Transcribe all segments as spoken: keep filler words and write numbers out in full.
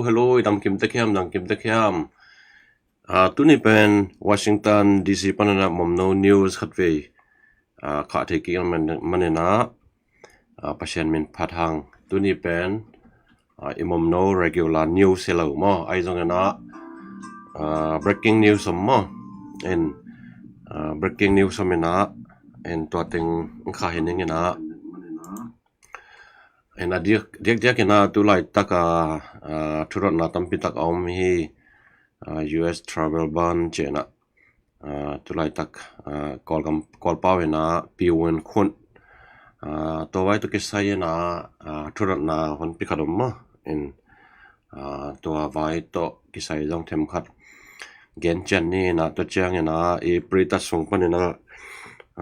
Hello, i dam kim tek hiam, dam kim tek hiam. Ah, tuni pen Washington D C panin ah Momno News khat vei, ah, khah thei kik man, manin ah, ah, Pasian min phat hang. Tuni pen, ah, i Momno regular news hi lo maw. Ahi zongin ah, ah, breaking news om maw. In, ah, breaking news om in ah, in tua teng khah hi ning in ah. In a diak, diak, diak in ah tu laitak a, ah, thudotna tampi tak a om hi, ah, U S travel ban ci in ah, ah, tu laitak, ah, Kawlgam, Kawlpau in ah Pi Win Khun, ah, tua vai tawh kisai in ah, ah, thudotna honpi khat om maw. In, ah, tua vai tawh kisai zong themkhat gen cian ni in ah, tua ciang in ah i Preetat sung panin ah,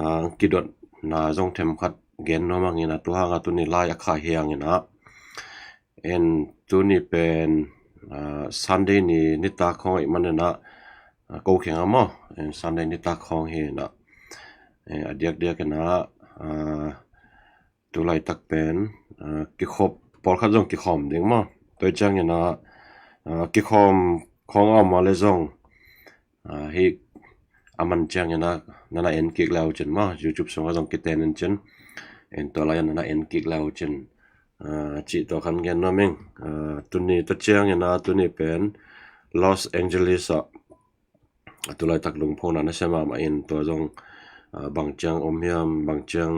ah, kidotna zong themkhat gen nuam hang in ah, tua hang ah tuni lai a khah hi hang in ah. In tuni pen, ah, Sunday ni nitak khawng ahih manin ah, ah, ko kheng ah maw. In Sunday nitak khawng hi in ah. Eh, a diakdiak in ah, ah, tu laitak pen, ah, kikhop, pawlkhat zong kikhawm ding maw. Tua ciang in ah, ah, kikhawm khawng a om a le zong, ah, hi a man ciang in ah nana en kik le uh cin maw, YouTube sungah zong kiten in cin. In tua lai-ah nana en kik le uh cin, ah, cih tua khan gen nuam ing. Ah, tuni tua ciang in ah tuni pen Los Angeles ah, ah, tu laitak lungphona nasia mahmah in tua zong, ah, bang ciang om hiam, bang ciang,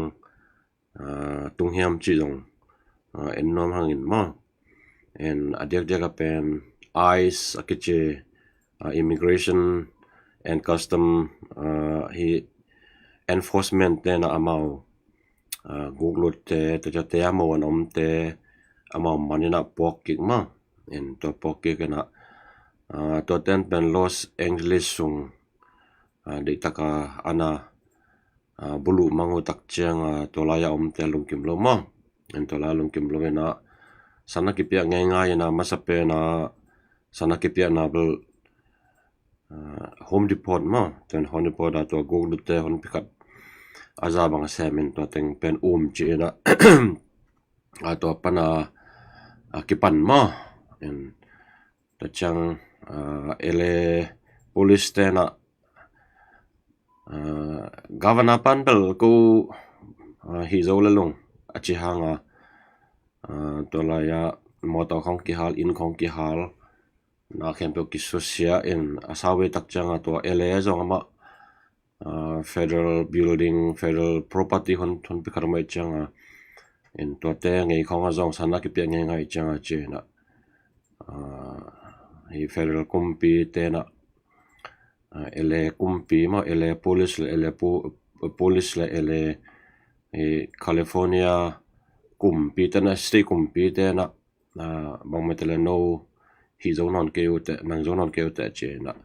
ah, tung hiam cih zong, ah, en nuam hang in maw. In a diakdiak a pen ICE a kici, ah, Immigration and Custom, ah, hi enforcement te in ah amau, ah, guklut te, tua ciang te a mo an om te, amau man in ah puak kik maw. In tua puak kik in ah, ah, tua ten pen Los Angeles sung, ah, deihtak a ana, ah, buluh mang uh tak ciang, ah, tua lai-ah om te lungkim lo maw. In tua lai-ah lungkim lo in ah, sana kipiak ngeingai in ah, masa pen ah, sana kipiakna bel, ah, home deport maw. Tua in home deport ah tua guklut te honpi khat a za bang sem in tua teng pen um ci in ah, ah, tua pan ah, ah, kipan maw. In tua ciang, ah, L A police te in ah, ah, governor pan bel ko, ah, hi zo le lung a ci hang a, ah, tua lai-ah mawtaw khawng kihal, inn khawng kihal, na khempeuh kisusia in a sau ve tak ciang a tua L A zong amah, ah, federal building, federal property hon, honpi khat om ahih ciang a, in tuate ngei khawng ah zong sana kipiak ngeingai ciang a ci in ah, ah, hi federal kumpi te in ah, ah, L A kumpi maw, L A police le L A pu-, police le L A, hi California kumpi te in ah, state kumpi te in ah, ah, bangmah te le no hi zo nawn kei uh teh, nang zo nawn kei uh teh ci in ah,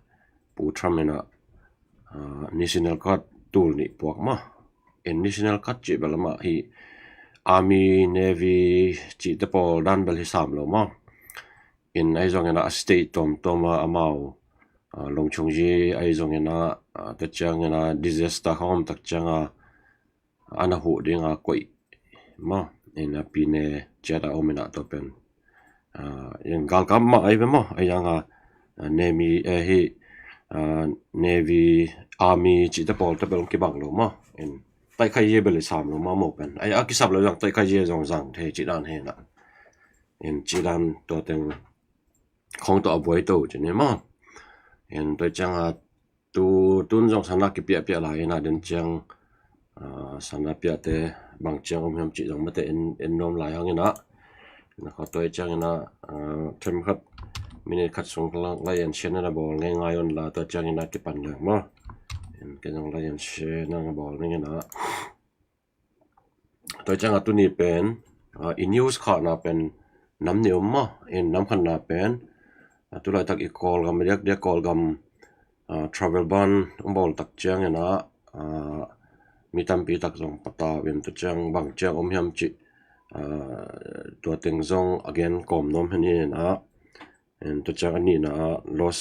Pu Trump in ah, ah, National Guard tul nih puak maw. In National Guard cih bel amah hi Army, Navy cihte pawl dan bel hi sam lo maw. In ahi zongin ah a state tuamtuam ah amau, ah, lungchung zi ahi zongin ah, ah, tua ciangin ah disaster khawng om tak ciang a, ana huh ding a koih maw. In a pine ciat a om in ah tua pen, ah, in galkap mah ahi ve maw. Ahi zong a, ah, Navy, eh, hi, ah, Navy, Army cihte pawl te bel kibang lo maw. In taihkhai ye bel i sam lo maw, maw pen. Ahi a kisap lo zong taihkhai ye zong zang thei cih dan hi in ah. In cih dan tua teng khawng tawh a buai to ci ni maw. In tua ciang a tu, tun zong sana kipiakpiak lai in ah den ciang, ah, sana piakte bang ciang om hiam cih zong mate en, en nuam lai hang in ah. Na khaw tua ciang in ah, ah, themkhat minute khat sung lai en share na bawl ngeingai un la, tua ciang in ah kipan leng maw. In ken zong lai en share na bawl ning in ah. Tua ciang a tuni pen, ah, i news khahna pen nam nih om maw. In nam khatna pen, ah, tu laitak i Kawlgam, diakdiak Kawlgam, ah, travel ban hong bawl tak ciangin ah, ah, mi tampi tak zong patau in tua ciang bang ciang om hiam cih, ah, tua teng zong a gen kawm nuam hi ni in ah. In tua ciang a nihna ah Los,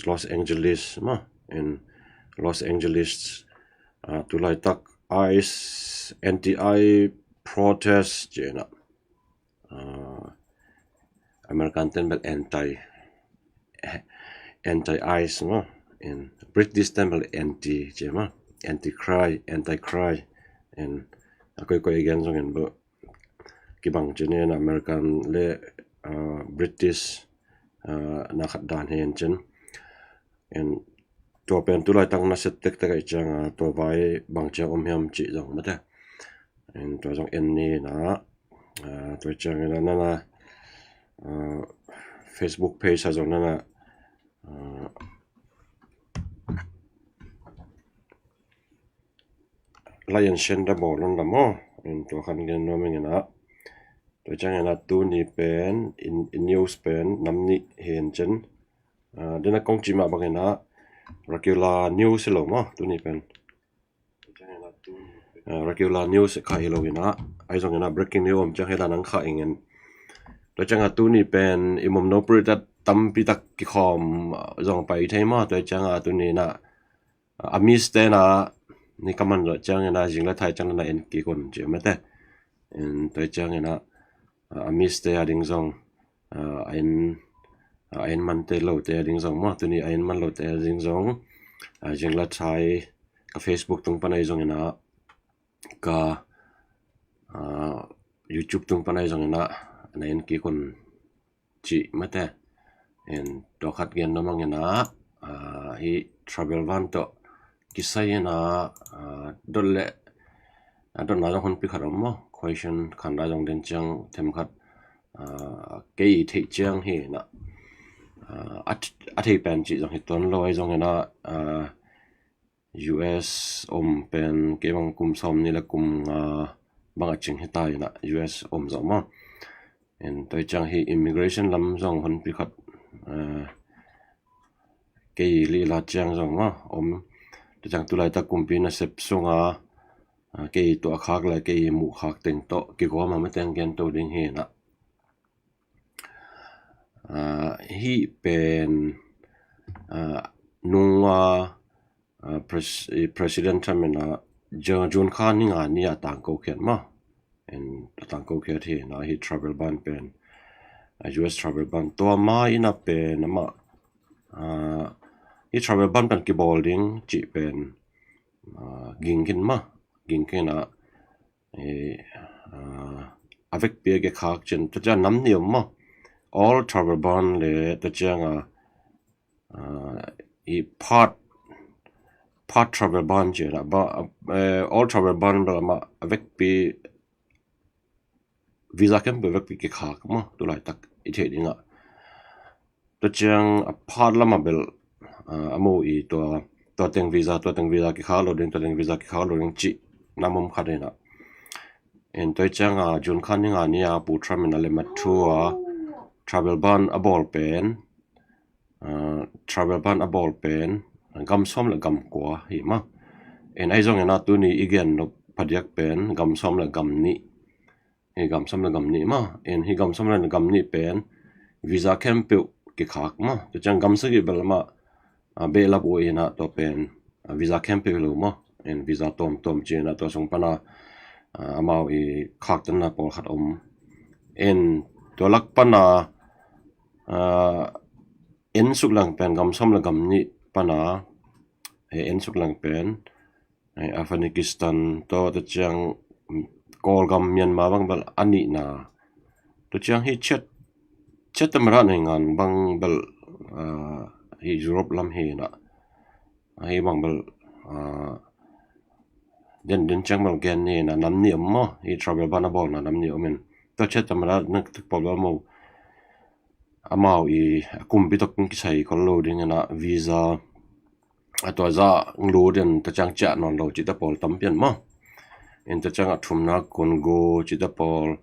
Los Angeles maw. In Los Angeles, ah, tu laitak ICE, anti-ICE protest ci in ah, ah, American ten bel anti anti-ICE maw, in British temple anti ci maw, anti-crime, anti-crime, in a koikoi a gen zongin bel kibang ci ni, American le, ah, British, ah, na khat dan hi in cin. In tua pen tu laitak na set tektek ahih ciangin tua vai bang ciang om hiam cih zong mate. In tua zong en ni na, ah, tua ciangin na na, ah, Facebook page ah zong na na, ah, lai en senda bawl un la maw. In tua khan gen nuam ing in ah. Tua ciangin ah tuni pen in, in news pen nam nih hi in cin. Ah, den a kong ci mah bangin ah regular news hi lo maw tuni pen. Ah, regular news kha hi lo in ah, ahi zongin ah breaking news om ciang hi dan ang kha ing in. Tua ciangin ah tuni pen i mumno prit ah tampi tak kikhawm, ah, zong pai thei maw. Tua ciangin ah tuni in ah, ah, Amis te na ni ka man zawh ciangin ah zing le thai ciang na en kik un ci mate. In tua ciangin ah, ah, Amis te a ding zong, ah, a en, ah, a en man te lo te a ding zong maw, tuni a en man lo te a ding zong, ah, zing le thai ka Facebook tung pan ahi zongin ah, ka, ah, YouTube tung pan ahi zongin ah na en kik un ci mate. In tua khat gen nuam ing in ah, ah, hi travel ban tawh kisai in ah, ah, dot le, ah, dotna zong hun pi khat om maw, question khan da zong den ciang them khat, ah, kei theih ciang hi in ah, ah, a, a thei pen cih zong hi tuan lo ahi zongin ah, ah, U S om pen kei bang kum sawm ni le kum nga bang a cing hi ta in ah U S om zawh maw. In tua ciang hi immigration lam zong hun pi khat, ah, kei lih la ciang zong maw om. Tua ciang tu laitak kumpi nasep sunga, ah, kei tuah khak le kei muh khak teng tawh kigawm a mate ang gen to ding hi in ah. Ah, hi pen, ah, nunga, ah, pres-, i President Trump in ah, Ju-, June kha ni nga ni a tangko khiat maw. In a tangko khiat hi in ah hi travel ban pen, ah, U S travel ban tua ma in ah pen amah, ah, hi travel ban pen kibawl ding cih pen, ah, ging khin maw, ging khin ah, eh, ah, a vekpi a kikhak cin, tua ciang nam nih om maw. All travel ban le tua ciang a, ah, i part, part travel ban ci a, ba, eh, all travel ban bel amah a vekpi visa khempeuh a vekpi kikhak maw, tu laitak i theih ding ah. Tua ciang a part lam a bel, ah, a mu i tua, tua teng visa, tua teng visa kikhak lo ding, tua teng visa kikhak lo ding cih nam om khat in ah. In tua ciang a June kha ni nga ni a Pu Trump in ah lemmat thu a travel ban a bawl pen, ah, travel ban a bawl pen gam sawm le gam kua hi maw. In ahi zongin ah tuni i gen nop phadiak pen gam sawm le gam nih. Hi gam sawm le gam nih maw. In hi gam sawm le gam nih pen visa khempeuh kikhak maw. Tua ciang gam sagih bel amah, ah, behlap uh in ah tua pen, ah, visa khempeuh hi lo maw. In visa tawmtawm ci in ah tua sung pan ah, ah, amau i khaktanna pawlkhat om. In tua lak pan ah, ah, en suk leng pen gam sawm le gam nih pan ah, eh, en suk leng pen, eh, Afghanistan tawh tua ciang, mm, Kawlgam Myanmar bang bel a nihna. Tua ciang hi Czech, Czech Tamada nei ngan bang bel, ah, hi Europe lam hi in ah. Hi bang bel, ah, den, den ciang bel gen ni in ah nam nih om maw. Hi travel ban a bawlna nam nih om in. Tua Czech Tamada na tuk pawl bel maw. Amau i kumpi tawh kisai khol lo ding in ah visa a tua zah lut in tua ciang ciah nawn lo cihte pawl tam pian maw. In tua ciang a thumna Congo cihte pawl,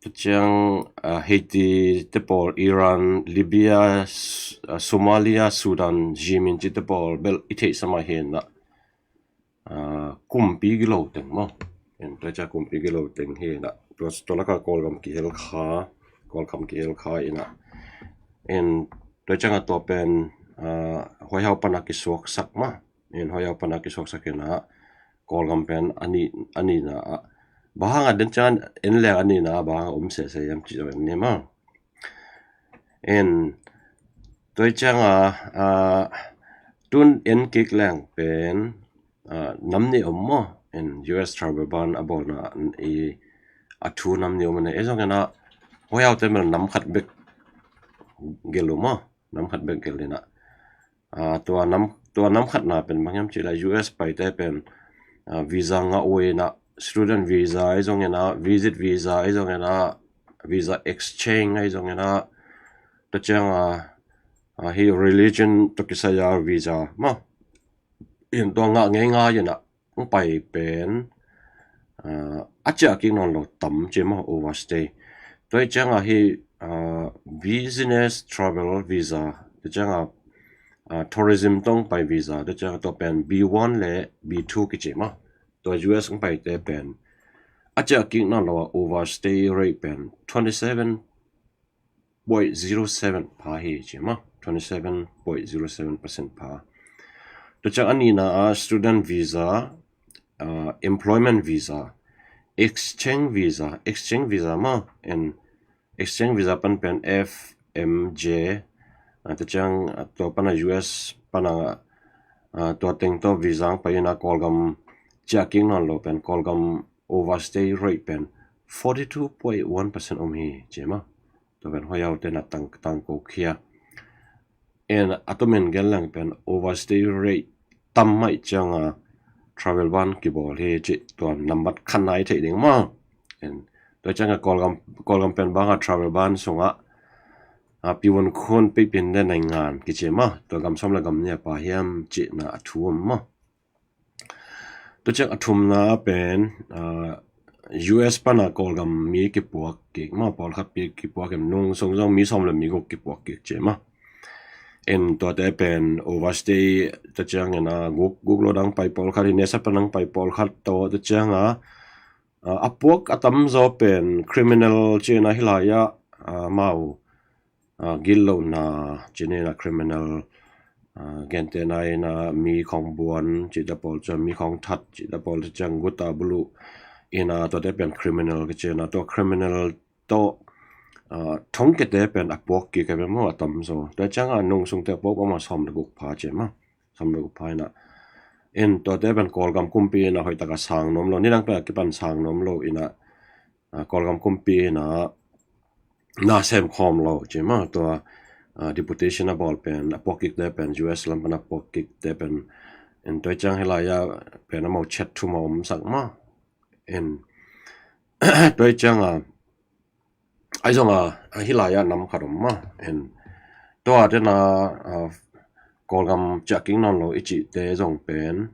tua ciang, ah, Haiti te pawl, Iran, Libya, S-, ah, Somalia, Sudan, Yemen cihte pawl bel i theihsa mah hi in ah, ah, kumpi gilo teng maw. In tua ciang kumpi gilo teng hi in ah, tua, tua lak ah Kawlgam kihel kha, Kawlgam kihel kha in ah. In tua ciang a tua pen, ah, White House pan a kisuaksak maw. In White House pan a kisuaksak in ah Kawlgam pen a nih, a nihna ah, bang hang a den ciang en leng a nihna ah bang hang om sese hiam cih zong en ni maw. In Tua hi cianga, ah, tun en kik leng pen, ah, nam nih om maw, en U S travel ban a bawlna i a thu nam nih om a nei. Ei zong ena, huaiau te mel nam khat bek gel uh maw, nam khat bek gel ina. Ah, tua nam, tua nam khatna pen bang hiam cih leh U S paite pen, ah, visa ngah uh ina, student visa ei zong ina, visit visa ei zong ina, visa exchange ei zong ina, tua cianga, ah, hi religion tawh kisai a visa maw, in tua ngah ngeingai ina, hong pai pen, ah, a ciah kik nawn lo tam ci maw, overstay. Tua hi cianga hi, ah, business travel visa, tua cianga, ah, tourism tawh hong pai visa, tua cianga tua pen B one le B two kici maw. Tua U S hong paite pen a ciah kik nawn lo a overstay rate pen twenty seven point zero seven pha hi ci maw, twenty seven point zero seven percent pha. Tua ciang a nihna ah student visa, ah, employment visa, exchange visa, exchange visa maw, en exchange visa pan pen F M J, ah, tua ciang, ah, tua pana U S pana, ah, tua teng tawh visa hong pai ina Kawlgam ciah kik nawn lo pen Kawlgam overstay rate pen forty two point one percent om hi ci maw. Tua pen huaiau te na tang, tangko khia. En a tumin gen leng pen overstay rate tam mai cianga travel ban kibawl hi ci, tua nambat khatna i theih ding maw. En tua cianga Kawlgam, Kawlgam pen banga travel ban sunga, ah, piwun khun pipin de nai ngan kici maw. Tua gam sawm le gam nih a pha hiam cihna a thu om maw. Tua ciang a thumna pen, ah, U S pana Kawlgam mi kipuak kik maw, pawlkhat pi kipuak in nung sung zong mi sawm le mi guk kipuak kik ci maw. En tuate pen overstay, tua ciang ina guk, guk lo dang pai pawlkhat hi, nesat pan dang pai pawlkhat tawh, tua cianga, ah, a puak a tamzaw pen criminal ci ina hi lai ah, ah, amau, ah, gitlohna ci ina criminal, ah, gentehna ina mi khawng buan cihte pawl, ciang mi khawng that cihte pawl, ciang guta buluh ina tuate pen criminal kici ina, tua criminal tawh, ah, thongkiate pen a puak kik a pen maw a tamzaw. Tua cianga nung sungte a puak bang maw sawm le guk pha ci maw. Sawm le guk pha ina. En tuate pen Kawlgam kumpi ina hoih taka sang nuam lo, nidang pen a kipan sang nuam lo ina, ah, Kawlgam kumpi ina na sem khawm lo ci maw. Tua, ah, deportation a bawl pen, a puak kikte pen, U S lam pan a puak kikte pen, en tua ciang hi lai ah pen amau chat thum a om sak maw. En tua cianga, ah, ai zonga, ah, hi lai ah nam khat om maw. En tua tena, ah, Kawlgam ciah kik nawn lo i cihte zong pen,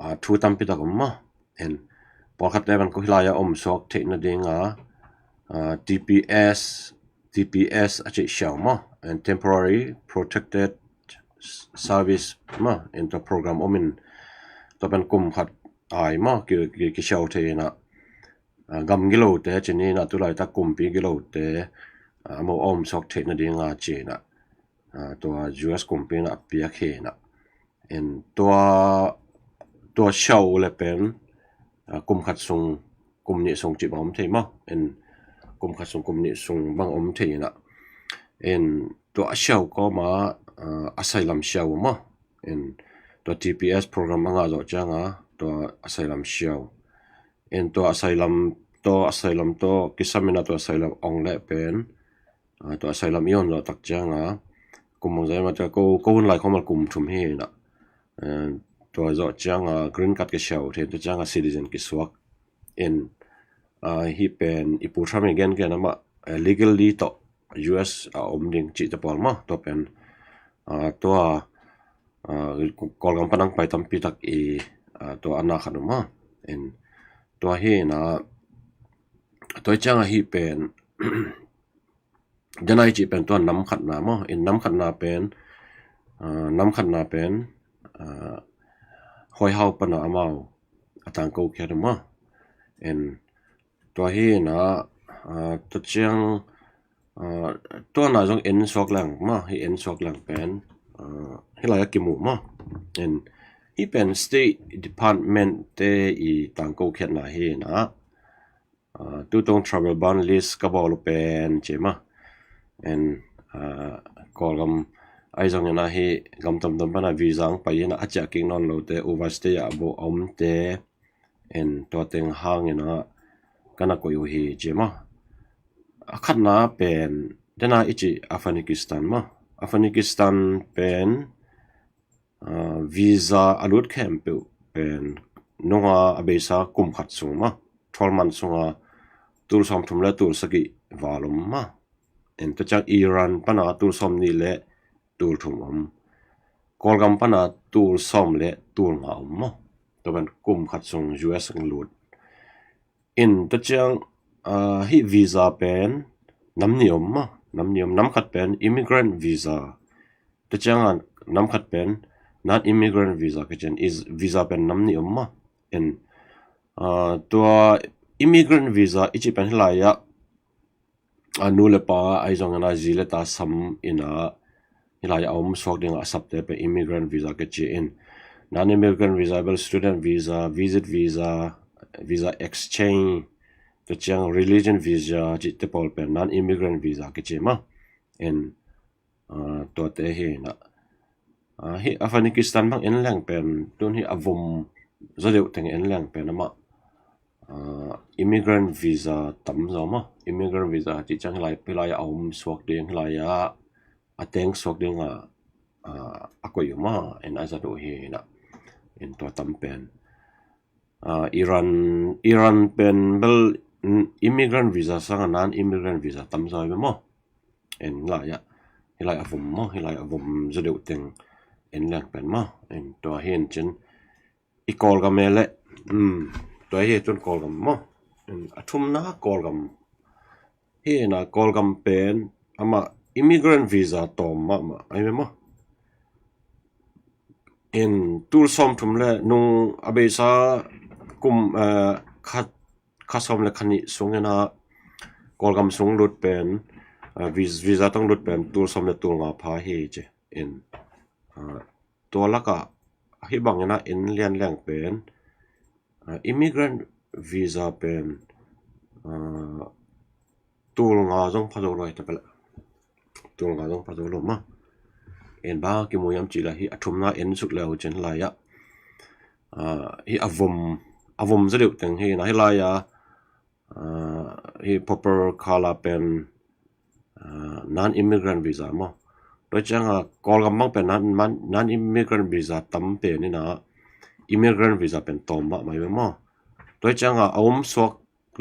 ah, thu tampi tak om maw. En pawlkhatte pen ko hi lai ah om suak theihna dinga, ah, T P S, T P S a cih siau maw. En temporary protected service maw. En tua program om in tua pen kum khat ai maw ki, ki, kisiau thei ina, ah, gam gilote ci ina, tulaitak kumpi gilote, ah, amau a om suak theihna dinga ci ina, ah, tua U S kumpi ina a piak hi ina. En tua, tua siau le pen, ah, kum khat sung, kum nih sung cih bang om thei maw. En kum khat sung, kum nih sung bang om thei ina. En tua a siau kawma, ah, asylum siau maw. En tua T P S program a ngah zawh cianga tua asylum siau. En tua asylum tawh, asylum tawh kisam ina tua asylum ong leh pen, ah, tua asylum i on zawh tak cianga kum bang zai mah tua ko, ko hun lai khawmal kum thum hi ina. Eh, tua zawh cianga green card kisiau thei, tua cianga citizen kisuak. En, ah, hi pen i pu Trump i gen gen amah, eh, legally tawh U S a om ding cihte pawl maw. Tua pen, ah, tua, ah, Kawlgam pan dang pai tampi tak i, ah, tua a na khat om maw. En tua hi ina, tua cianga hi pen, denai cih pen tua nam khatna maw. En nam khatna pen, ah, nam khatna pen, ah, huaihau pana amau a tangko khiat maw. En tua hi ina, ah, tua ciang, ah, tua na zong en suak leng maw, hi en suak leng pen, ah, hi lai a kimu maw. En hi pen State Department te i tangko khiatna hi ina, ah, tu tawng travel ban list ka bawl uh pen ci maw. En, ah, Kawlgam Ahi zongin ah hih gam tuamtuam pana visa hong pai in ah a ciah kik nawn lote, overstay ah a om te, in tua teng hangin ah ka na koih uh hi ci maw. A khatna pen dena i cih Afghanistan maw. Afghanistan pen visa a lut khempeuh pen nunga a beisa kum khat sung maw, twelve month sunga tul sawmthum le tul sagih val om maw. In tua ciang Iran pana tul sawmnih le tul thum om. Kawlgam pana tul sawm le tul nga om maw. Tua pen kum khat sung U S ang lut. In tua ciang hih visa pen nam nih om maw. Nam nih om, nam khat pen immigrant visa. Tua ciang nam khat pen non-immigrant visa ka cih in, visa pen nam nih om maw. In tua immigrant visa i cih pen hih lai-ah a nu le pa ahi zongin ah zi le ta sam in ah hih lai-ah a om suak dingah a sapte pen immigrant visa ka ci in, non-immigrant visa bel student visa, visit visa, visa exchange, tua ciang religion visa cihte pawl pen non-immigrant visa ka ci maw. In tuate hi in ah hih Afghanistan bang en leng pen tun hih a vom zaw deuh teng en leng pen amah immigrant visa tam zaw maw. Immigrant visa cih ciang hih lai, hih lai-ah a om suak ding, hih lai-ah a teng suak dingah a koih uh maw. In a zat uh hi in ah, in tua tam pen Iran, Iran pen bel immigrant visa sangah non-immigrant visa tam zaw hi maw. In lai-ah hih lai a vom maw, hih lai a vom zaw deuh teng en leng pen maw. In tua hi in cin i Kawlgam e leh tua hi tun Kawlgam maw. A thumna Kawlgam hi in ah Kawlgam pen amah immigrant visa tawm mahmah ahi ve maw. In tul sawmthum le nung a beisa kum khat, kha sawm le kha nih sungin ah Kawlgam sung lut pen visa tawng lut pen tul sawm le tul nga pha hi ci. In tua lakah hih bangin ah en lian leng pen immigrant visa pen tul nga zong pha zo lo hi ta peh. Tul nga zong pha zo lo maw. En bang kimu hiam cih leh hih a thumna en suk le uh cin lai-ah hih a vom, a vom zaw deuh teng hi in ah hih lai-ah hih purple color pen non-immigrant visa maw. Tua ciangah Kawlgam bang pen non-immigrant visa tam pen in ah immigrant visa pen tawm mahmah hi ve maw. Tua ciangah a om suak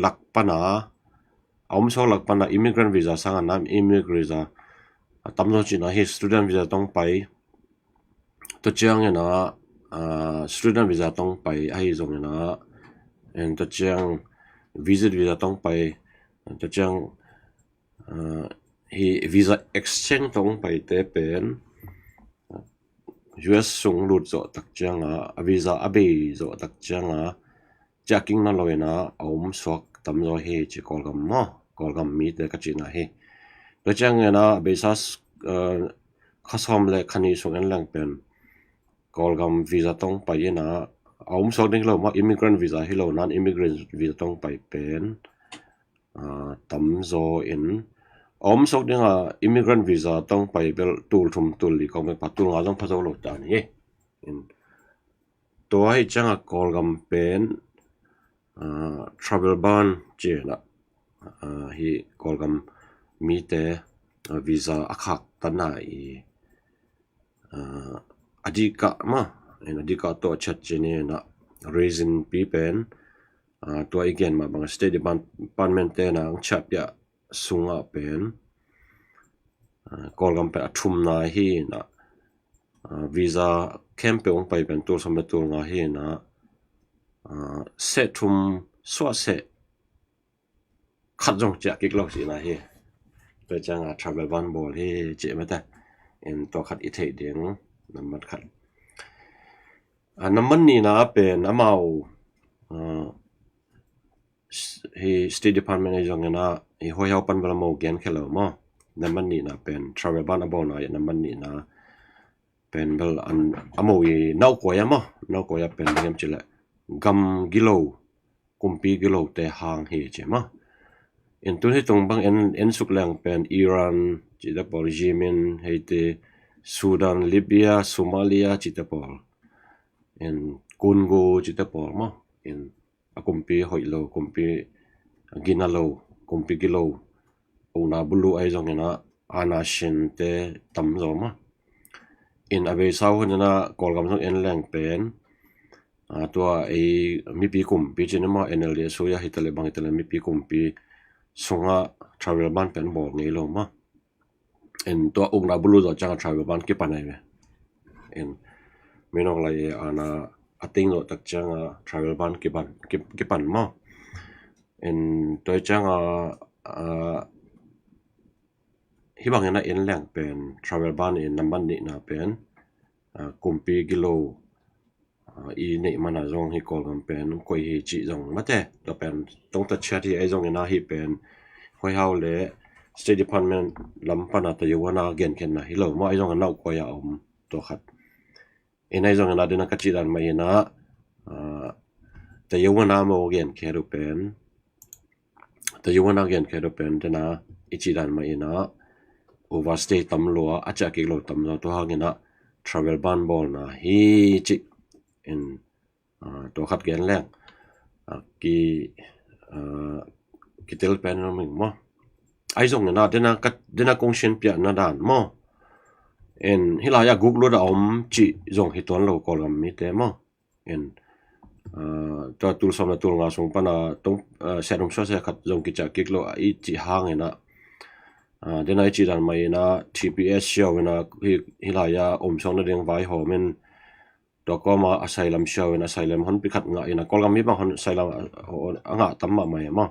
lak pana, a om suak lak pana immigrant visa sangah non-immigrant visa a tam zaw cihna hi. Student visa tawng pai, tua ciangin ah student visa tawng pai ahi zongin ah, tua ciang visit visa tawng pai, tua ciang hih visa exchange tawng paite pen U S sung lut zawh tak ciangah, a visa a bei zawh tak ciangah ciah kik nawn lo in ah a om suak tam zaw hi ci Kawlgam maw. Kawlgam mite ka cihna hi. Tua ciangin ah a beisa kha sawm le kha nih sung en leng pen Kawlgam visa tawng pai in ah a om suak ding lo maw, immigrant visa hi lo, non-immigrant visa tawng pai pen tam zaw in a om suak dingah immigrant visa tawng pai bel tul thum tul li kawng bek pha, tul nga zong pha zo lo ta ni hi. Tua hi ciangah Kawlgam pen travel ban ci in ah hih Kawlgam mite visa a khak tana i a dikah maw, in a dikah tawh chat ci ni in ah reason pi pen tua i gen mah bang State Department te na ang ciah piah sungah pen Kawlgam pen a thumna hi in ah visa khempeuh hong pai pen tul sawm le tul nga hi in ah seh thum suah seh khat zong ciah kik lo cihna hi. Tua ciangah travel ban bawl hi cih mate. In tua khat i theih ding nambat khat. Nambat nihna pen amau hi State Department ahi zongin ah hi huaihau pan bel amau gen khia lo maw. Nambat nihna pen travel ban a bawlna hi. Nambat nihna pen bel a mau i naukuai a maw, naukuai a pen bang hiam cih leh gam gilo, kumpi gilote hang hi ci maw. In tun hih tung bang en, en suk leng pen Iran cihte pawl, Yemen heite, Sudan, Libya, Somalia cihte pawl, in Congo cihte pawl maw, in a kumpi hoih lo, kumpi gina lo, kumpi gilo, ukna bulu ahi zongin ah aana sinte tamzaw maw. In a beisa hun in ah Kawlgam zong en leng pen, a, tua ei mipi kumpi cih ni maw, N L D a sui a hi ta leh bang hi ta leh mipi kumpi sungah travel ban pen bawl ngei lo maw. In tua ukna bulu zawh ciangah travel ban kipan ahi ve. In minawk lai aana a teng zawh tak ciangah travel ban kipan, ki, kipan maw. In tua ciangah, a, hih bangin ah en leng pen travel ban in nambat nihna pen, a, kumpi gilo, a, i neih mana zong hih Kawlgam pen koih hi cih zong mate, tua pen tongtat ciat hi. Ahi zongin ah hih pen Huaihau le State Department lam pana tayo wana genkhiatna hi lo maw, ahi zongin ah nauhkuai a om tua khat. In ahi zongin ah dena ka cih dan mah in ah, a, tayo wana maw genkhiat uh pen, tayo wana genkhiat uh pen dena i cih dan mah in ah overstay tam lua, a ciah kik lo tam zaw, tua hangin ah travel ban bawlna hi cih. In, a, tua khat gen leng, a, ki, a, kitel pen lo ming maw. Ahi zongin ah dena ka, dena kong sin piahna dan maw. In hih lai-ah guk lut a om cih zong hi tuan lo Kawlgam mite maw. In, a, tua tul sawm le tul nga sung pana tong, a, set um suah se khat zong kiciah kik lo a i cih hangin ah, a, dena i cih dan mah in ah T P S siau in ah hih, hih lai-ah om suak nading vaihawm in, tua kawma asylum siau in asylum honpi khat ngah in ah, Kawlgam mi bang hon asylum a, a, a ngah tam mahmah hi maw.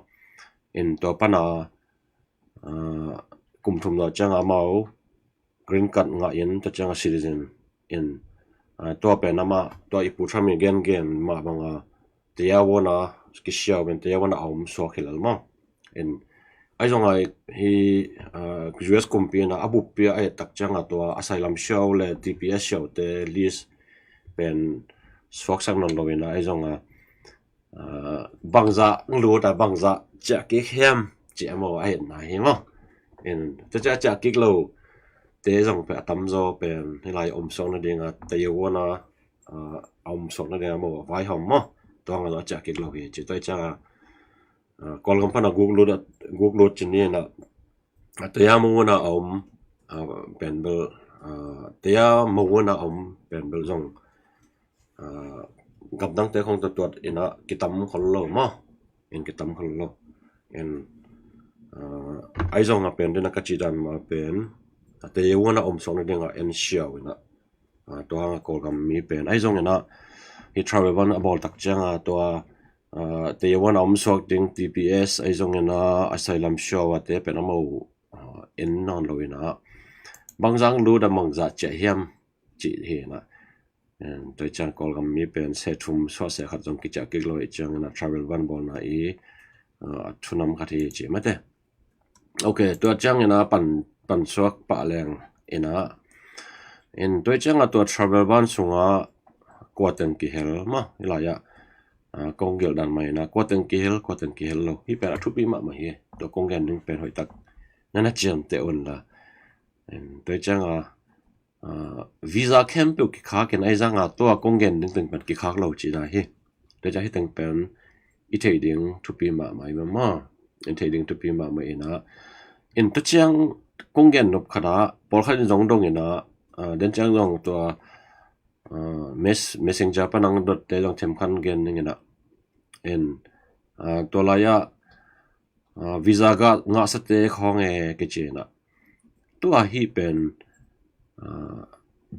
In tua pana, a, kum thum zawh ciangah amau green card ngah in, tua ciangah citizen in, a, tua pen amah, tua i Pu Trump in gengen mah banga tayo wana kisiau in tayo wana a om suak hi lel maw. In ahi zongah hih, a, U S kumpi in ah a buppi ah a et tak ciangah tua asylum siau le T P S siaute list pen suaksak nawn lo in ah, ahi zongah, a, bangzah lut a bangzah ciah kik hiam cih a maw a etna hi maw. In tua ciah ciah kik lo te zong pen a tamzaw pen hih lai om suak nading a tayo wana, a, a om suak nading a maw vaihawm maw. Tua hangah zong a ciah kik lo hi ci. Tua ciangah, a, Kawlgam pana guk lut a, guk lut ci ni in ah, a, tayo maw wana a om, a, pen bel, a, tayo maw wana a om pen bel zong, a, gamdangte khawng tuatuat in ah kitam khol lo maw. In kitam khol lo. In, a, ahi zongah pen dena ka cih dan mah pen, a, tayo wana om suak nading a en siau in ah, a, tua hangah Kawlgam mi pen ahi zongin ah hih travel ban a bawl tak ciangah tua, a, tayo wana a om suak ding T P S ahi zongin ah asylum siau a te pen amau, a, en nawn lo in ah bangzah lut a bangzah ciah hiam cih hi in ah. Tua ciang Kawlgam mi pen set thum suah se khat zong kiciah kik lo i ciangin ah travel ban bawlna i, a, a thunam khat hi ci mate. Ok, tua ciangin ah pan, pan suak pah leng in ah, in tua ciangah tua travel ban sungah kua teng kihel maw, hih lai-ah, a, kong gelh dan mah in ah kua teng kihel, kua teng kihel lo, hih pen a thupi mahmah hi. Tua kong gen ding pen hoihtak na na ciamteh un la. In tua ciangah, a, visa khempeuh kikhak in, ahi zongah tua kong gen ding teng pen kikhak lo cihna hi. Tua ciang hih teng pen i theih ding thupi mahmah hi maw. I theih ding thupi mahmah in ah, in tua ciang kong gen nop khat ah pawlkhat in zong dong in ah, a, den ciang zong tua, a, mes-, messenger pan ang dot te zong themkhat gen ning in ah, in, a, tua lai-ah, a, visa ngah, ngahsate khawng e kici in ah, tua hih pen, a,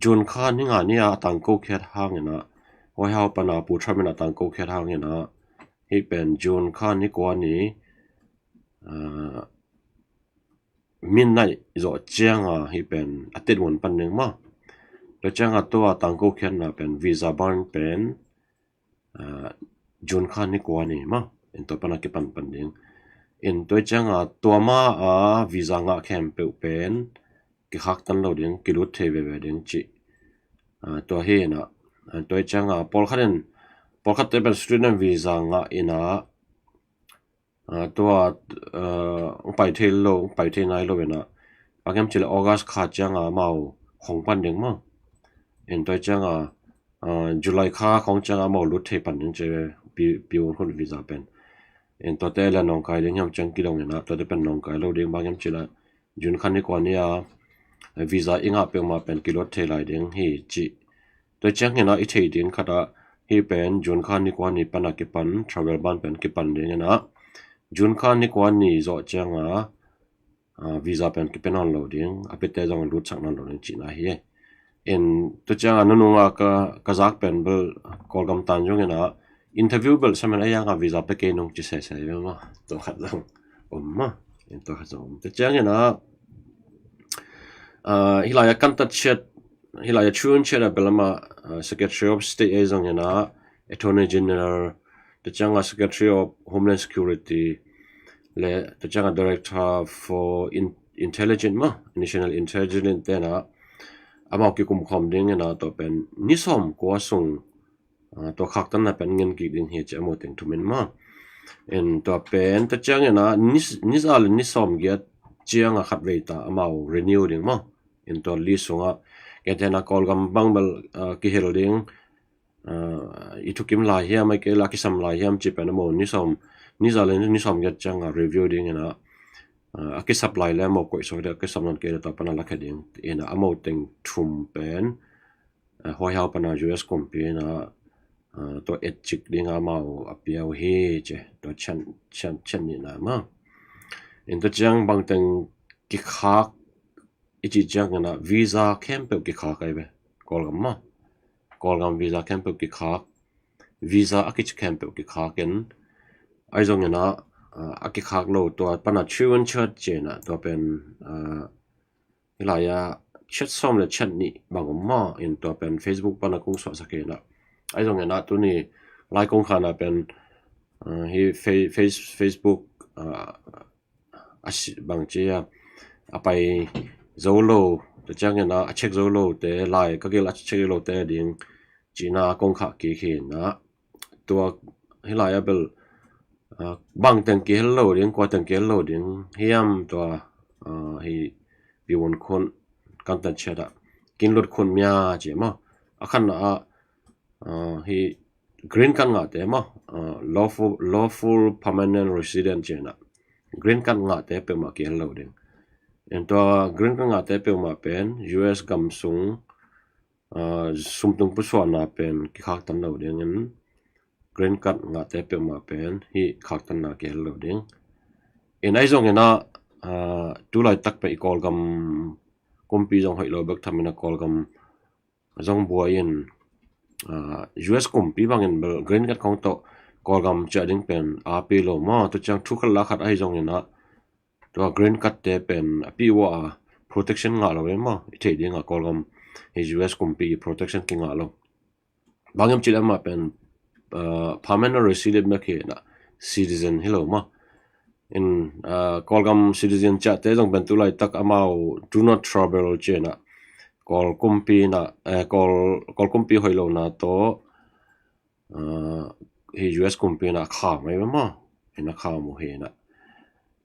June kha ni nga ni a tangko khiat hangin ah, White House pana Pu Trump in a tangko khiat hangin ah, hih pen June kha ni kua ni, a, midnight zawh ciangah hih pen a tetmun pan ding maw. Tua ciangah tua tangko khiatna pen visa ban pen, a, June kha ni kua ni maw, in tua pana kipan pan ding. In tua ciangah tua ma a visa ngah khempeuh pen kikhak tan lo ding, kilut thei veve ding cih, a, tua hi in ah, a, tua ciangah pawlkhat in, pawlkhatte pen student visa ngah in ah, a, tua, a, hong pai thei lo, hong pai thei nai lo in ah, a, kem cih leh August kha ciangah amau hong pan ding maw. In tua cianga, ah, July kha khong cianga amau lut thei pan ding ci, Pi, Pi Wun Khun visa pen. In tuate le nawngkai ding hiam ciang kidong ina, tuate pen nawngkai lo ding bang hiam cila June kha ni kua ni a visa i ngah peuhmah pen kilut thei lai ding hi ci. Tua ciang ina i thei ding khat ah hih pen June kha ni kua ni pan a kipan travel ban pen kipan ding ina, June kha ni kua ni zawh cianga, ah, visa pen kipia nawn lo ding, a piate zong lutsak nawn lo ding cihna hi. In tua cianga nununga ka, ka zak pen bel Kawlgam tan zong ina interview bel samen a yanga visa pia kei nung ci sese ve maw. Tua khat zong om maw. In tua khat zong om. Tua ciang ina, ah, hilai a kan tat ciat, hilai a chun ciat a bel ama, ah, Secretary of State ei zong ina, Attorney General, tua cianga Secretary of Homeland Security, le tua cianga Director for In-, Intelligence maw, National Intelligence tena, amau kikum khawm ding ina tua pen ni sawm kua sung, ah, tua khaktanna pen ngen kik ding hi ci amau teng thumin maw. In tua pen tua ciang ina ni, ni za le ni sawm giat cianga khat vei ta amau renew ding maw. In tua li sunga, kei tena Kawlgam bang bel, ah, kihel ding, ah, i thukim lai hiam, ai kei la kisam lai hiam ci pen amau ni sawm, ni za le ni sawm giat cianga review ding ina, ah, a kisap lai le amau koih sawk ding, a kisam nawn kei le tua pana lakhe ding ina amau teng thum pen, ah, huaihau pana U S kumpi ina, ah, tua etcik dinga amau a pia uh hi ci, tua cian, cian, cian nihna maw. In tua ciang bangteng kikhak i cih ciang ina visa khempeuh kikhak ai ve. Kawlgam maw. Kawlgam visa khempeuh kikhak. Visa a kici khempeuh kikhak in. Ai zong ina, ah, a kikhak lo tua pana chiun chat ci ina tua pen, ah, hilai a chat sawm le chat nih bang om maw. In tua pen Facebook pana kong suahsak ina. Ai zong ina tuni lai kong khana pen, ah, hi Fe-, Face-, Facebook, ah, a si bang ci a, a pai zo lo, tua ciang ina a check zo lo te, lai ka gil a check zo lo te ding cihna kong khah kik hi ina. Tua hilai a bel, ah, bangteng kihel lo ding, kuateng kihel lo ding hiam tua, ah, hi Pi Wun Khun kan tan ciat ah, Kin Lut Khun Mya ci maw. A khatna ah, ah, hi green card ngahte maw, ah, lawful, lawful permanent resident ci ina green card ngahte peuhmah kihel lo ding. In tua green card ngahte peuhmah pen U S gam sung, ah, sumtung pusuahna pen kikhaktan lo ding in, green card ngahte peuhmah pen hi khaktanna kihel lo ding. In ai zong ina, ah, tulaitak pen i Kawlgam kumpi zong hoih lo bek tham ina Kawlgam zong buai in, ah, U S kumpi bangin bel green card khong tawh Kawlgam ciah ding pen api lo maw. Tua ciang thu khat la khat ahi zong ina tua green card te pen a pi ua a protection ngah lo ve maw. I theih dinga Kawlgam hi U S kumpi protection kingah lo. Bang hiam cih leh amah pen, ah, permanent resident bek hi ina, citizen hi lo maw. In, ah, Kawlgam citizen ciahte zong pen tulaitak amau do not trouble ci ina, Kawl kumpi ina, eh, Kawl, Kawl kumpi hoih lo na tawh, ah, hi U S kumpi ina a kham ai ve maw. Ina kham uh hi ina.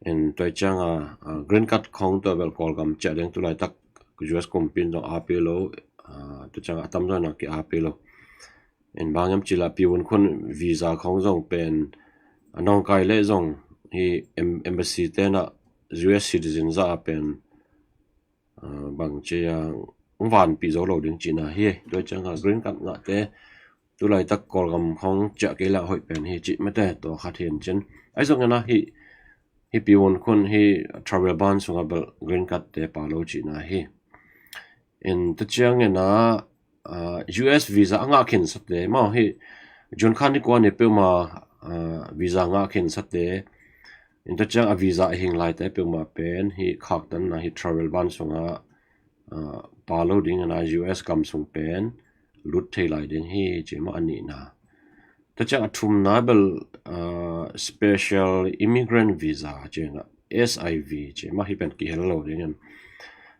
In tua cianga, ah, green card khong tua bel Kawlgam ciah ding tulaitak U S kumpi in zong api lo, ah, tua cianga a tamzaw ina ki api lo. In bang hiam cih leh Pi Wun Khun visa khong zong pen a nawngkai leh zong hi em-, embassy te ina U S citizen za a pen, ah, bang ci a hong vanpih zo lo ding cihna hi. Tua cianga green card ngahte tulaitak Kawlgam khong ciah kei leh hoih pen hi cih mate tua khat hi in cin. Ai zong ina hi, hi Pi Wun Khun hi travel ban sunga bel green card te pha lo cihna hi. In tua ciang ina, ah, U S visa a ngah khinsate maw hi, June kha ni kua ni peuhmah, ah, visa ngah khinsate. In tua ciang a visa a hing laite peuhmah pen hi khaktanna hi travel ban sunga, ah, pha lo ding ina U S gam sung pen lut thei lai ding hi ci maw a nihna. Tua ciang a thumna bel, ah, special immigrant visa ci ina S I V ci maw hi pen kihel lo ding in.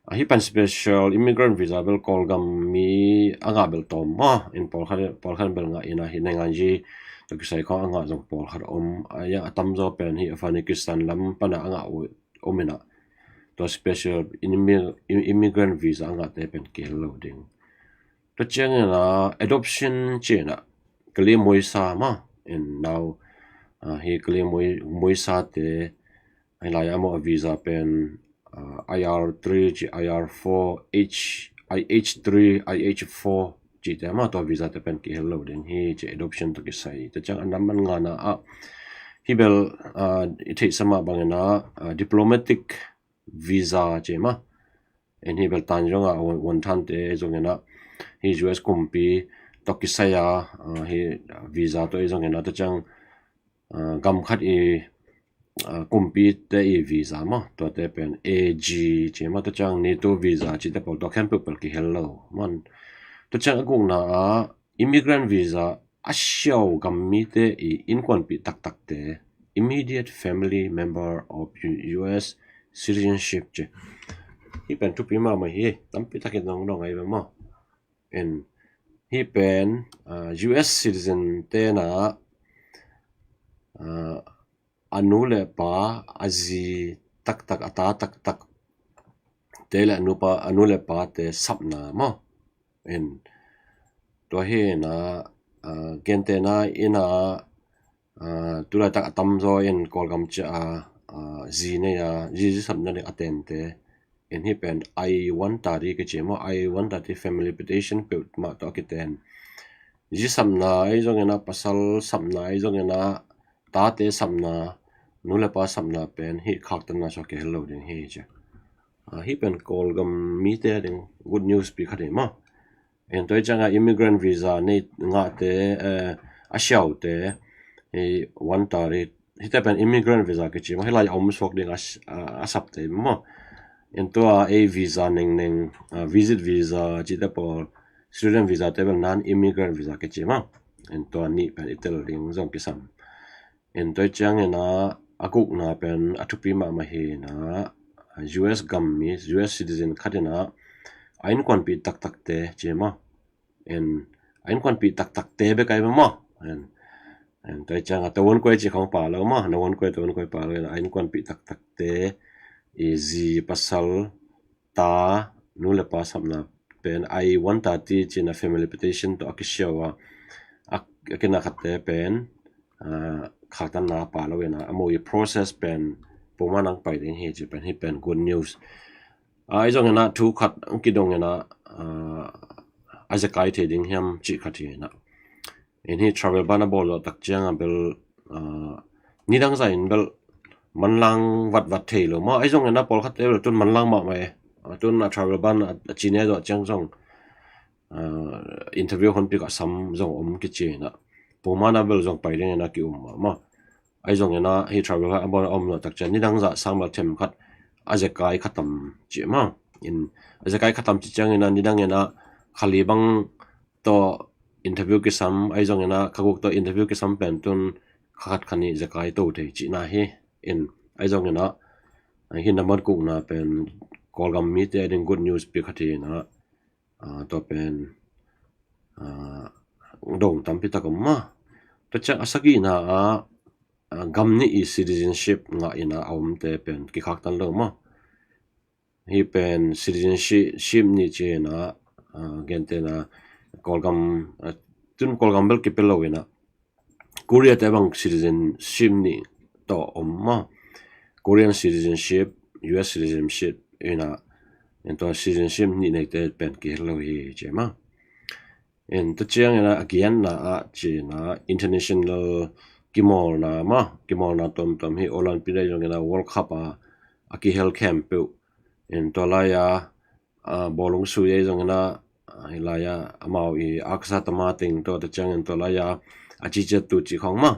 Ah, hi pen special immigrant visa bel Kawlgam mi a ngah bel tawm maw. In pawlkhat, pawlkhat bel ngah ina hi naingan yi tua kisai khong a ngah zong pawlkhat om. Ai a tamzaw pen hi Afghanistan lam pana a ngah uh om ina. tua special immi-, im-, immigrant visa a ngahte pen kihel lo ding. Tua ciangin a adoption ci-in a kali muisa mah. And now, ah, hi kali mui-, muisa te, hi lai-ah maw a visa pen, ah, I R three ci, I R four, H, I H three, I H four cihte mah tua visa te pen kihel lo ding hi ci, adoption tawh kisai. Tua ciang a nam man ngana ah hi bel, ah, i theihsa mah bangin a, ah, diplomatic visa ci mah. And hi bel tan zong a wan, wan thante zongin a hi U S kumpi tawh kisai a, ah, hi visa tawh i zongin a tua ciang, ah, gam khat i, ah, kumpite i visa maw, tuate pen A G ci maw, tua ciang NATO visa cihte pawl tua khempeuh pen kihel lo maw. Tua ciang a gukna ah immigrant visa a siau gam mite i innkuanpih taktakte, immediate family member of U-, U S citizenship ci. Hi pen thupi mahmah hi, tampi takin dong dong ahi ve maw. And hi pen, ah, U S citizen te na, ah, a nu le pa, a zi taktak, a ta taktak te le a nu pa, a nu le pa te sapna maw. And tua hi na, ah, gentehna in a, ah, tulaitak a tamzaw in Kawlgam ciah a, ah, zi nei a, zi, zi sapna ding a tente. And hi pen I one thirty kici maw, I one thirty family petition peuhmah tawh a kiten. Zi sapna ahi zongin a, pasal sapna ahi zongin a, tate sapna, nu le pa sapna pen hi khaktanna sua kihel lo ding hi ci. Ah, hi pen Kawlgam mite ding good news pi khat hi maw. And tua hi ciang a immigrant visa nei ngahte, eh, a siaute, hi one thirty, hite pen immigrant visa kici maw, hi lai a om suak ding a s-, a, a sapte maw. And tua ei visa nengneng, ah, visit visa cihte pawl, student visa te bel non-immigrant visa kici maw. And tua nih pen i tel ding zong kisam. And tua hi ciangin a, a gukna pen a thupi mahmah hi na, U S gam mi, U S citizen khat in a, a innkuanpih taktakte ci maw. And a innkuanpih taktakte bek ahi ve maw. And, and tua hi ciang a, tawon kuai ci khong pha lo maw, nawon kuai, tawon kuai pha lo, a innkuanpih taktakte, i zi, pasal, ta, nu le pa sapna pen I one thirty ci-in a family petition tawh a kisiau a, a, a kina khatte pen, ah, khaktanna pha lo in a, a mo i process pen puma nang pai ding hi ci pen, hi pen good news. Ah, ahi zongin a thu khat ang kidongin a, ah, a zekai thei ding hiam cih khat hi na. In hi travel ban a bawl zawh tak ciang a bel, ah, nidang zah in bel manlang vatvat thei lo maw. Ahi zongin a pawlkhatte bel tun manlang mahmah e. Ah, tun a travel ban a, a ci ne zawh ciang zong, ah, interview honpi kah sam zong om kici na. Puma na bel zong pai dingin a ki-um mahmah. Ahi zongin a hi travel ban a bawl a om zawh tak ciang nidang zah sang bel themkhat a zekai khatam ci maw. In a zekai khatam ci ciangin a nidangin a khali bang tawh interview kisam, ahi zongin a kha guk tawh interview kisam pen tun kha khat kha nih zekai to thei cihna hi. In ahi zongin a hi nambat gukna pen Kawlgam mite a ding good news pi khat hi na, ah, tua pen, ah, dong tampi tak om maw. Tua ciang a sagihna ah, ah, gam nih i citizenship ngah in a a omte pen kikhaktan lo maw. Hi pen citizenship, ship nih ci-in a, ah, gentehna Kawlgam, ah, tun Kawlgam bel kipia lo in a, Korea te bang citizenship nih tawh om maw. Korean citizenship, U S citizenship in a, in tua citizenship nih neite pen kihel lo hi ci maw. In tua ciangin a, a gianna ah ci-in a international kimawlna maw, kimawlna tuamtuam hi Olympic ahi zongin a World Cup a, a kihel khempeuh. In tua lai-a, ah, bawlung sui ahi zongin a, ah, hi lai-a amau i aksa tama teng tawh tua ciangin tua lai-a a ciciat tu ci khong maw.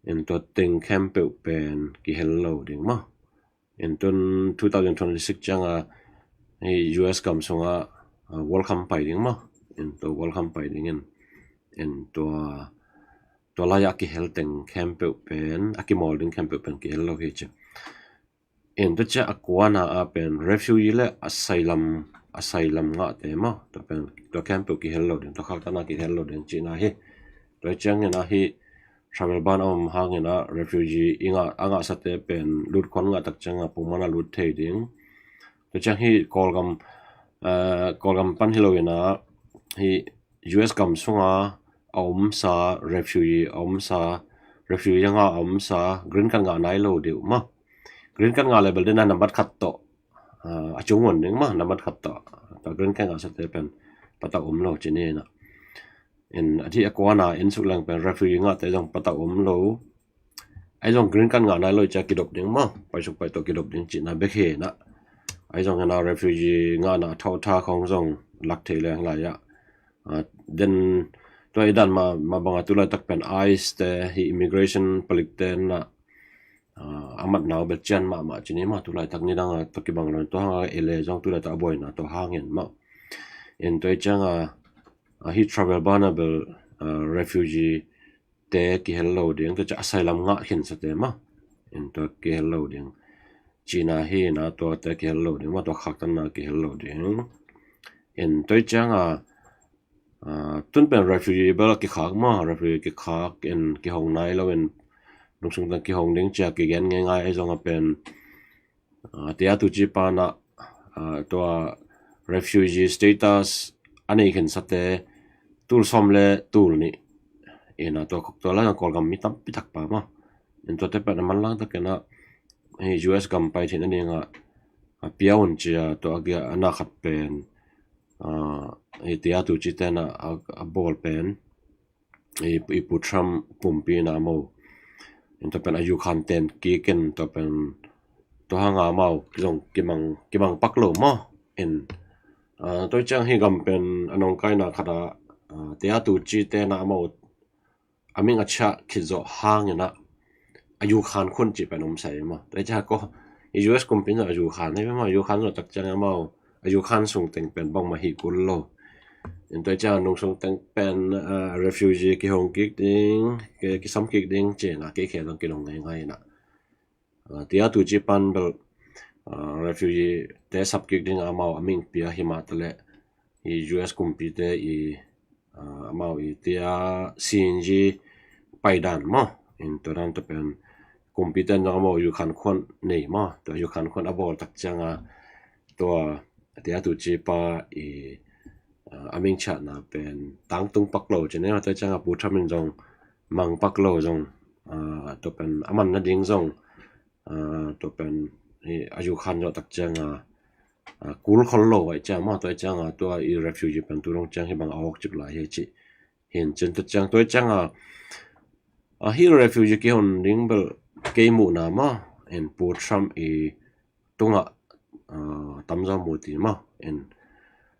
In tua teng khempeuh pen kihel lo ding maw. In tun two thousand twenty-six ciang a hi U S gam sung a, ah, World Cup pai ding maw. In tua World Cup pai ding in, in tua, tua lai-a a kihel teng khempeuh pen, a kimawl ding khempeuh pen kihel lo hi ci. In tua ciang a kuana ah pen refugee le asylum, asylum ngahte maw. Tua pen, tua khempeuh kihel lo ding, tua khaktanna kihel lo ding cihna hi. Tua ciangin a hi travel ban a om hangin a refugee i ngah, a ngahsate pen lut khon ngah tak ciang a pumana lut thei ding. Tua ciang hih Kawlgam, eh, Kawlgam pan hi lo in ah, hih U S gam sunga a omsa, refugee a omsa, refugee nga a omsa, green card ngah nai lo deuh maw. Green card ngah leh bel den a nambat khat tawh, ah, a cung un ding maw, nambat khat tawh. Tua green card ngahsate pen patau om lo ci ni in ah. In a hih a kuana en suk leng pen refugee ngahte zong patau om lo. Ahi zong green card ngah nai lo i cia kidop ding maw, paisuk pai tawh kidop ding cihna bek hi in ah. Ahi zong in ah refugee ngahna a thautha khong zong lak thei leng lai ah. Ah, den tua i dan mah, mah bangah tulaitak pen ICE te, hih immigration palikte in ah, ah, a matna uh bel cian mahmah ci ni maw, tulaitak nidang a tua kibang lo in, tua hang a ele zong tulaitak a buaina tua hangin maw. In tua i ciang a, ah, hih travel ban ah bel, ah, refugee te kihel lo ding, tua ciang a sailam ngah khinsate maw. In tua kihel lo ding. Cihna hi in ah tuate kihel lo ding maw, tua khaktanna kihel lo ding. In tua i ciang a, ah, tun pen refugee bel kikhak maw, refugee kikhak in kihong nai lo in, nungsung teng kihong ding cia kigen ngeingai ahi zong a pen, ah, tia tu ci pan ah, ah, tua refugee status a nei khinsate tul sawm le tul nih in ah, tua, tua lai Kawlgam mi tampi tak pa maw. In tuate pen a manlang takin ah, hih U S gam pai theihna ding ah, ah, pia un cia tua a giah a na khat pen, ah, hih tia tu cite in ah, a, a bawl pen i, i Pu Trump pumpi in ah amau. In tua pen a Ukraine ten kik in tua pen tua hang a amau zong kimang, kimang pak lo maw. In, ah, tua i ciang hih gam pen a nongkaina khat ah, ah, tia tu cite in ah amau a ming a ciah khit zawh hang in ah a Ukraine khun cih pen om sa hi maw. Tua i ciang ko i U S kumpi in zong a Ukraine hi maw, Ukraine zawh tak ciang amau a Ukraine sung teng pen bangmah hih kul lo. In tua i ciang a nungsung teng pen, ah, refugee kihong kik ding, ki, kisam kik ding cihna kei khel zong kidong ngeingai in ah. Ah, tia tu ci pan bel, ah, refugee te sap kik ding amau a ming pia hi mah taleh, i U S kumpite i, ah, amau i tia C N G paidan maw. In tua dan tua pen kumpite in zong amau Ukraine khun nei maw. Tua Ukraine khun a bawl tak ciang a tua tia tu ci pa i, ah, a ming ciahna pen tangtung pak lo ci ni maw. Tua ciang a Pu Trump in zong mang pak lo zong, ah, tua pen a man nading zong, ah, tua pen hih a Ukraine zawh tak ciang a, ah, kul khol lo ahih ciang maw, tua ahih ciang a tua i refugee pen tu dong ciang hih bang a awk cip lai hi cih hi in cin tua ciang, tua ahih ciang a, ah, hih refugee kihon ding bel kei muhna maw, in Pu Trump i tungah, ah, tamzaw mu ti maw, in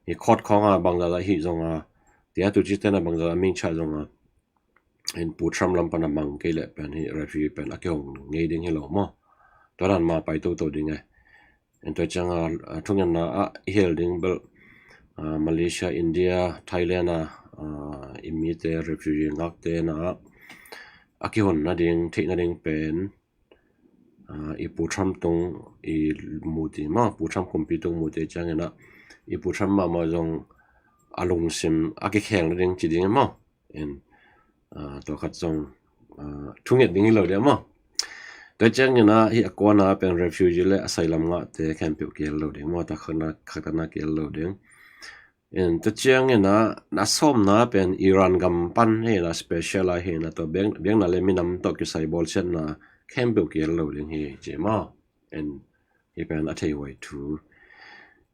hih court khawng a bangzah zah hih zong a, tia tu cite in a bangzah zah a ming ciah zong a, in Pu Trump lam pan a mang kei leh pen hih refugee pen a kihong ngei ding hi lo maw. Tua dan mah pai toto ding e. In tua ciang a, ah, thungetna ah i hel ding bel, ah, Malaysia, India, Thailand a, ah, i mite refugee ngakte in a, a kihon nading, theih nading pen, ah, i Pu Trump tung i mu ti maw, Pu Trump kumpi tung mu ti ciang in a, i Pu Trump mahmah zong a lungsim a kikhel nading ci ding maw. In, ah, tua khat zong, ah, thunget ding hi lo ding maw. Tua ciang in a hih a kuana pen refugee le a sailam ngahte khempeuh kihel lo ding maw, tua khatna, khatna kihel lo ding. In tua ciang in a, na sawmna pen Iran gam pan hi in a special a hi in a, tua biak, biakna le minam tawh kisai bawlsiatna khempeuh kihel lo ding hi ci maw. In hih pen a thei huai thu.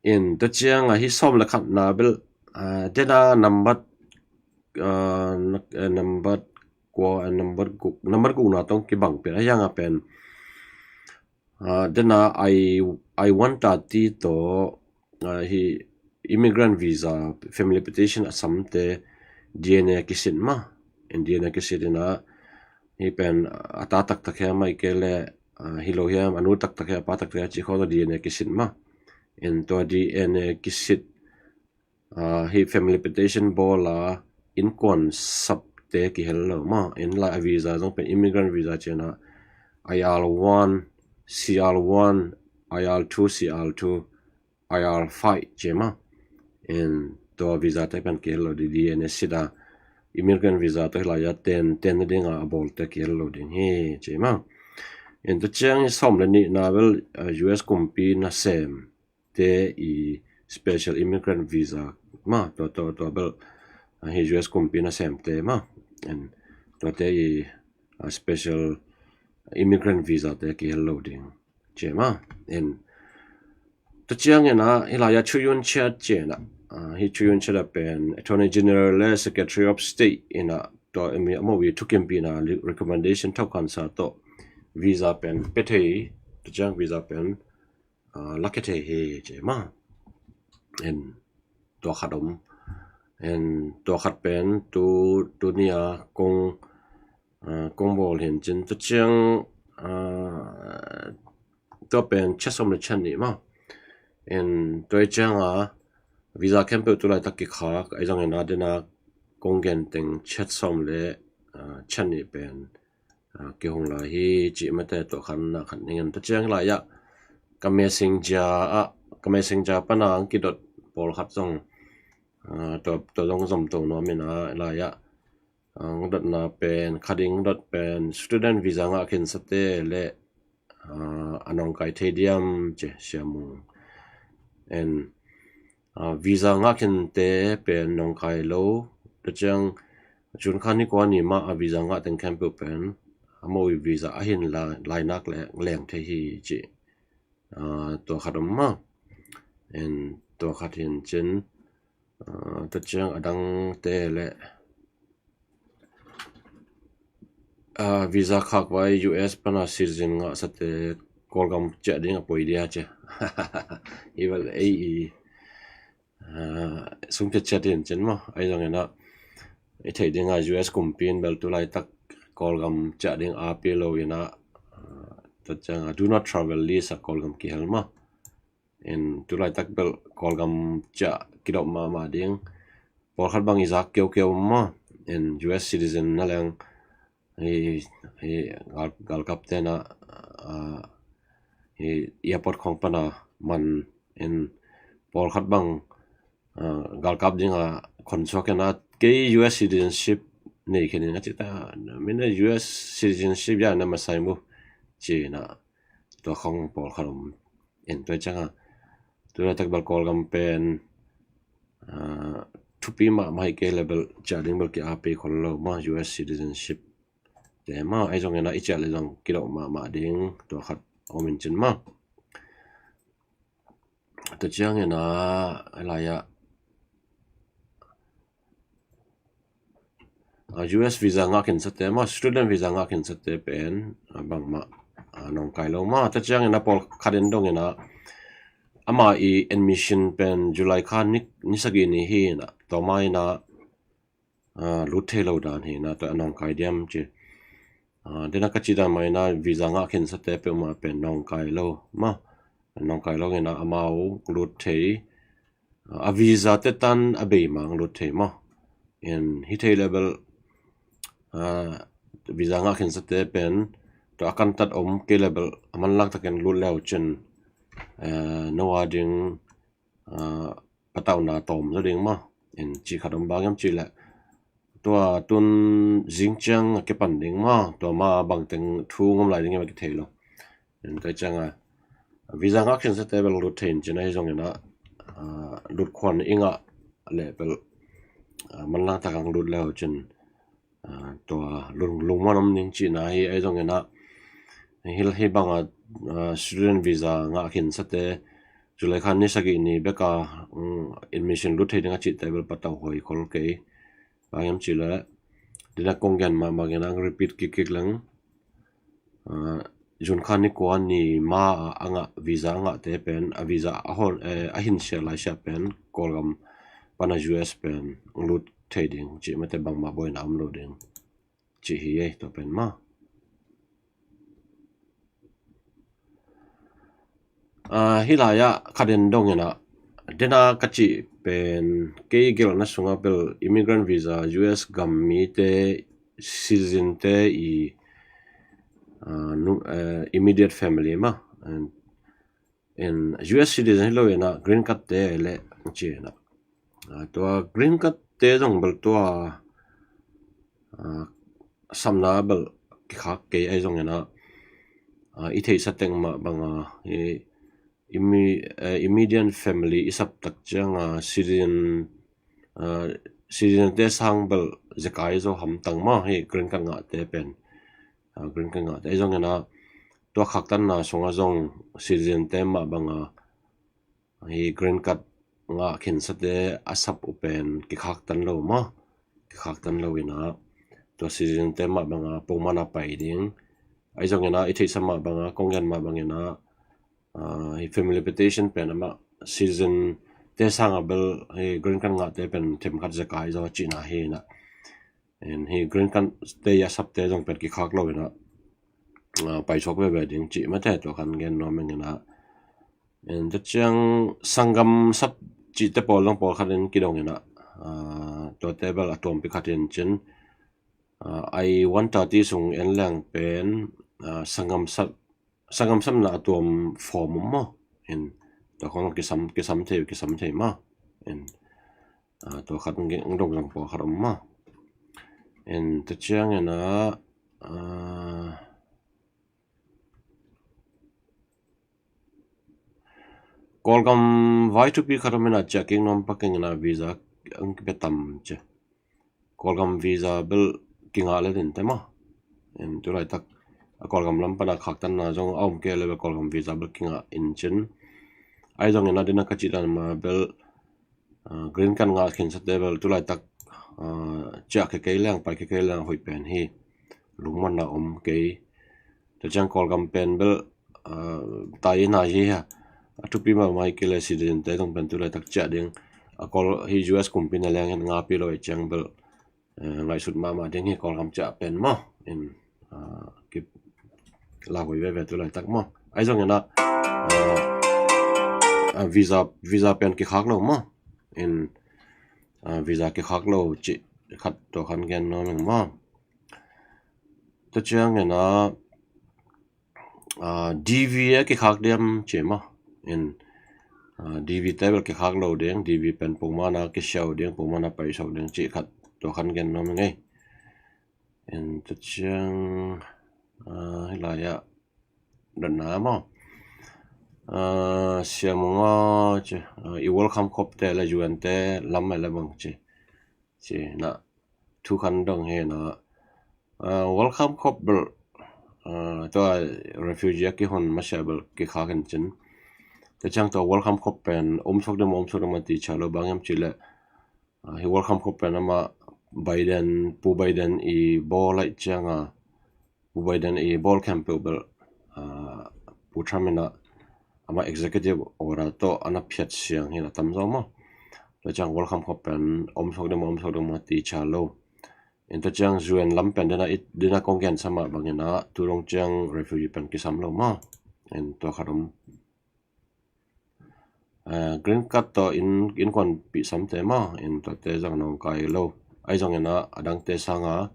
In tua ciang a hih sawm le khatna bel, ah, den a nambat, ah, na-, eh, nambat kua, eh, nambat guk, nambat gukna tawh kibang pen a hiang a pen, ah, den a I, I one thirty tawh, ah, hih immigrant visa, family petition a samte D N A kisit maw. In D N A kisit in a, hih pen a ta taktak hiam ahih kei leh, ah, hi lo hiam, a nu taktak hiam, a pa taktak hiam cih khawng tawh D N A kisit maw. In tua D N A kisit, ah, hih family petition bawl a innkuan sapte kihel lo maw. In lai a visa zong pen immigrant visa ci in a, I R one, C R one, I R two, C R two, I R five ci maw. In tua visa te pen kihel lo ding, D N A sit a, immigrant visa tawh hi lai a ten, ten nading a a bawlte kihel lo ding hi ci maw. In tua ciang sawm le nihna bel, ah, U S kumpi nasem te i special immigrant visa mah, tua, tua, tua bel, ah, hi U S kumpi nasemte mah, and tuate i, ah, special immigrant visa te kihel lo ding ci mah. And tua ciangin ah, hih lai-ah Choi Yoon-choi ci-in ah, ah, hi Choi Yoon-choi ah pen Attorney General le Secretary of State in ah, tua imi amau i thukimpihna recommendation thokhansa tawh visa pen pia thei, tua ciang visa pen, ah, lakhia thei hi ci mah. And tua khat om. And tua khat pen tu, tuni-a kong, ah, kong bawl hi in cin, tua ciang, ah, tua pen ciat sawm le ciat nih mah. And tua hi ciangah visa khempeuh tu laitak kikhak, ahi zongin ah, dena kong gen teng ciat sawm le, ah, ciat nih pen, ah, kihong lai hi ci mah te, tua khat na khat ning in. Tua ciang lai-ah ka messenger ah, ka messenger pan ah ang kidot pawlkhat zong, ah, tua, tua zong zom to nuam in ah, lai-ah ang dotna pen, khat ding dot pen student visa ngah khinsate le, ah, a nawngkai thei diam ci, Sia Mung. And, ah, visa ngah khinte pen nawngkai lo, tua ciang June kha ni kua ni mah a visa ngah teng khempeuh pen amau i visa a hin la-, lainak le leng thei hi ci, ah, tua khat om mah. And tua khat hi in cin, ah, tua ciang a dangte le, ah, visa khak vai U S pan ah citizen ngahsate Kawlgam ciah ding a poi dia ci. Hi bel ei i, ah, sum ciatciat hi in cin mah, ahi zongin ah i theih ding ah U S kumpi in bel tu laitak Kawlgam ciah ding a pi lo in ah, ah, tua ciang ah do not travel list ah Kawlgam kihel mah. In tu laitak bel Kawlgam ciah kidop mahmah ding. Pawlkhat bang i zak keukeu mah. In U S citizen na leng hi, hi gal-, galkapte na, ah, hi airport khong pan ah man in pawlkhat bang, ah, galkap ding ah khonsuak in ah kei U S citizenship nei khin ing a ci ta, min a U S citizenship ya na masai mu ci in ah tua khong pawlkhat om. In tua ciang ah tu laitak bel Kawlgam pen, ah, thupi mahmah hi kei le bel ciah ding bel ki-ap khol lo mah, U S citizenship te mah, ahi zongin ah i ciah le zong kidop mahmah ding, tua khat om in cin mah. Tua ciangin ah, lai-ah, ah, U S visa ngah khinsate mah, student visa ngah khinsate pen, ah, bangmah, ah, nawngkai lo mah. Tua ciangin ah pawlkhat in dongin ah ama i admission pen July kha ni, ni sagih ni hi in ah, tua ma in ah, ah, lut thei lo dan hi in ah, tua a nawngkai diam ci. Ah, dena ka cih dan mah in ah visa ngah khinsate peuhmah pen nawngkai lo mah. Nawngkai lo in ah amau lut thei, ah, a visa te tan a bei mah ang lut thei mah. In hi thei le bel, ah, visa ngah khinsate pen tua a kantat om kei le bel a manlang takin lut le uh cin, ah, no a ding, ah, patauhna tawm zaw ding mah. In cih khat om, bang hiam cih leh tua tun zing ciang a kipan ding mah, tua ma bangteng thu ngom lai ding hiam a kithei lo. In tua ciang ah visa ngah khinsate bel lut thei in cin, ahi zongin ah, ah, lut khuan i ngah leh bel, ah, manlang tak ang lut le uh cin, ah, tua lung, lungmuan om ding cihna hi. Ahi zongin ah hi, hi bang ah, ah, student visa ngah khinsate July kha ni sagih ni bek a, um, admission lut thei ding a cihte bel patauh huai khol kei. Bang hiam cih leh dena kong gen mahmah in ah repeat kikkik leng, ah, June kha ni kua ni ma a ngah visa a ngahte pen a visa a hon, eh, a hin sia lai sia pen Kawlgam pan a U S pen lut thei ding cih mah te, bangmah buaina om lo ding cih hi ei, tua pen mah. Ah, hi lai-ah khat in dongin ah, dena ka cih pen kei gelhna sungah bel immigrant visa U S gam mite, citizen te i, ah, nu-, eh, immediate family mah. And, and U S citizen hi lo in ah green card te le ci in ah, ah, tua green card te zong bel tua, ah, samna bel kikhak kei, ahi zongin ah, ah, i theihsa teng mah bang a, i, Imme-, eh, immediate family i sap tak ciang, ah, citizen, ah, citizen te sang bel zekai zaw hamtang maw, hi green card ngahte pen. Ah, green card ngahte. Ahi zongin ah, tua khaktanna sungah zong citizen te mah banga hi green card ngah khinsate a sap uh pen kikhaktan lo maw. Kikhaktan lo in ah, tua citizen te mah banga pongmana pai ding. Ahi zongin ah, i theihsa mah banga, kong gen mah bangin ah, ah, hi family petition pen amah citizen te sanga bel hi green card ngahte pen themkhat zekai zaw cihna hi in ah. En hi green card te a sapte zong pen kikhak lo in ah, ah, paisuak veve ding cih mate, tua khan gen nuam ing in ah. En tua ciang sanggam sap cihte pawl zong pawlkhat in kidong in ah, ah, tuate bel a tuampi khat in cin, ah, I one thirty sung en leng pen, ah, sanggam sap, sanggam sapna a tuam form om maw. En tua khong kisam, kisam thei, kisam thei maw. En, ah, tua khat ng dong zong pawlkhat om maw. En tua ciangin ah, ah, Kawlgam vai thupi khat om in ah, ciah kik nuam pak ing in ah, visa ang kipe tam ci. Kawlgam visa bel kingah le ding te maw. En tu laitak a Kawlgam lam pana khaktanna zong a om kei le bel Kawlgam visa bel kingah in cin. Ahi zongin ah dina ka cih dan mah bel, ah, green card ngah khinsate bel tu laitak, ah, ciah kei kei leng, pai kei kei leng hoih pen hi. Lungmonna om kei. Tua ciang Kawlgam pen bel, ah, tai in ah hi a, a thupi mahmah hi kei le citizen te zong pen tu laitak ciah ding. A Kawl hi U S kumpi na leng in ngapi lo i ciang bel, eh, ngaihsut mahmah ding hi Kawlgam ciah pen maw. In, ah, ki lauhuai veve tu laitak maw. Ahi zongin ah, ah, ah, visa, visa pen kikhak lo maw. In, ah, visa kikhak lo cih khat tua khan gen nuam ing maw. Tua ciangin ah, ah, D V a kikhak diam ci maw. In, ah, D V te bel kikhak lo ding, D V pen pongmana kisiau ding, pongmana paisuak ding cih khat tua khan gen nuam ing ei. En tua ciang, ah, hi lai ah dotna maw. Ah, Siamung aw ci, ah, i welcome khop te le U N te lam le bang ci. Ci na thu khan dong hi na, ah, welcome khop bel, ah, tua refugee a kihon masa bel kikhak in cin. Tua ciang tua welcome khop pen om suak ding maw, om suak ding maw ti cha lo, bang hiam ci le, ah, hi welcome khop pen amah Biden, Pu Biden i bawl lai ciang a, Pu Biden i bawl khempeuh bel, ah, Pu Trump in ah amah executive order tawh a na phiat siang hi a tam zaw maw. Tua ciang welcome khop pen om suak ding maw, om suak ding maw ti cha lo. In tua ciang U N lam pen dina i, dina kong gensa mah bangin ah tu dong ciang refugee pen kisam lo maw. In tua khat om. Ah, green card tawh in, innkuanpih samte maw, in tuate zong nawngkai lo. Ahi zongin ah a dangte sanga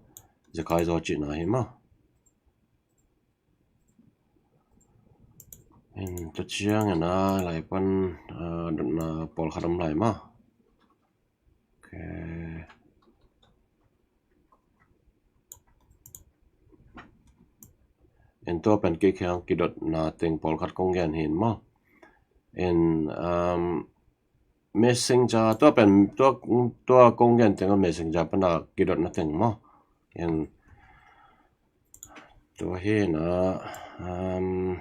zekai zaw cihna hi maw. In tua ciangin ah lai pan, ah, dotna pawlkhat om lai maw. Ok. En tua pen kei kiang kidotna teng pawlkhat kong gen hi in maw. En, um, Messenger, tua pen, tua, tua kong gen teng a Messenger pana kidotna teng maw. En tua hi na, um,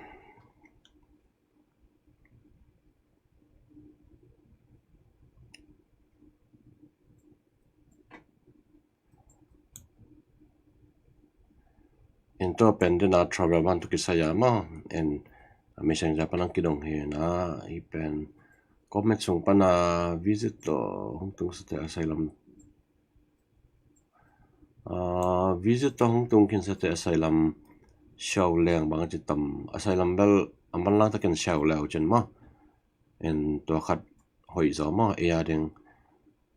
En tua pen dina travel ban tu kisai a maw. En Messenger pana kidong hi na, hi pen comment sung pana visit tawh hong tung sate asylum. Ah, visit tawh hong tung khin sate asylum siau leng bang a ci tam. Asylum bel a manlang takin siau leu cin maw. En tua khat hoih zaw maw, ei a ding.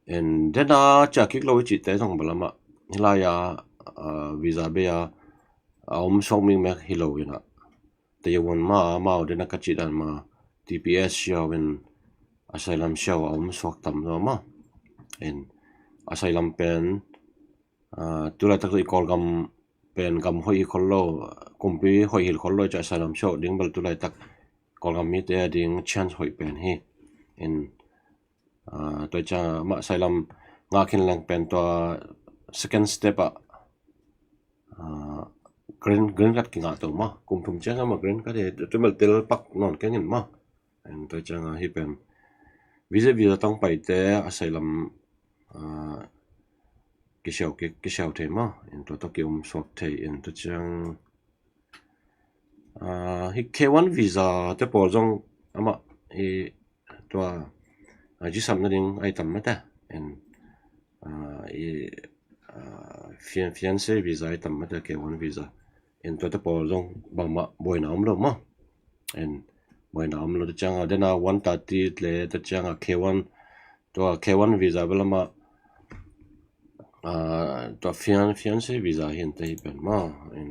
En dena ciah kik lo i cihte zong bel amah hi lai a, ah, visa bei a, a om suak mikmek hi lo in ah. Taiwan mah a amau dena ka cih dan mah T P S siau in asylum siau a om suak tam zaw maw. En asylum pen, ah, tu laitak i Kawlgam pen gam hoih hi khol lo, kumpi hoih hi khol lo i ciah asylum siau ding bel tu laitak Kawlgam mite a ding chance hoih pen hi. In, ah, tua ciang amah sailam ngah khin leng pen tua second step ah, ah, green, green card kingah to maw. Kum thum ciang amah green card hi, tu bel tel pak nawn keng in maw. In tua ciang a hih pen visa, visa tawng paite a sailam, ah, kisiau, ki, kisiau thei maw. In tua tawh ki-um suak thei in tua ciang, ah, hih K one visa te pawl zong amah hih tua, ah, zi sam nading ai tam mate. In, ah, hih, ah, fian-, fiancé visa ai tam mate, K one visa. In tuate pawl zong bangmah buaina om lo maw. In buaina om lo, tua ciang a dena one thirty le tua ciang a K one, tua K one visa bel amah, ah, tua fian-, fiancé visa hi inteh hih pen maw. In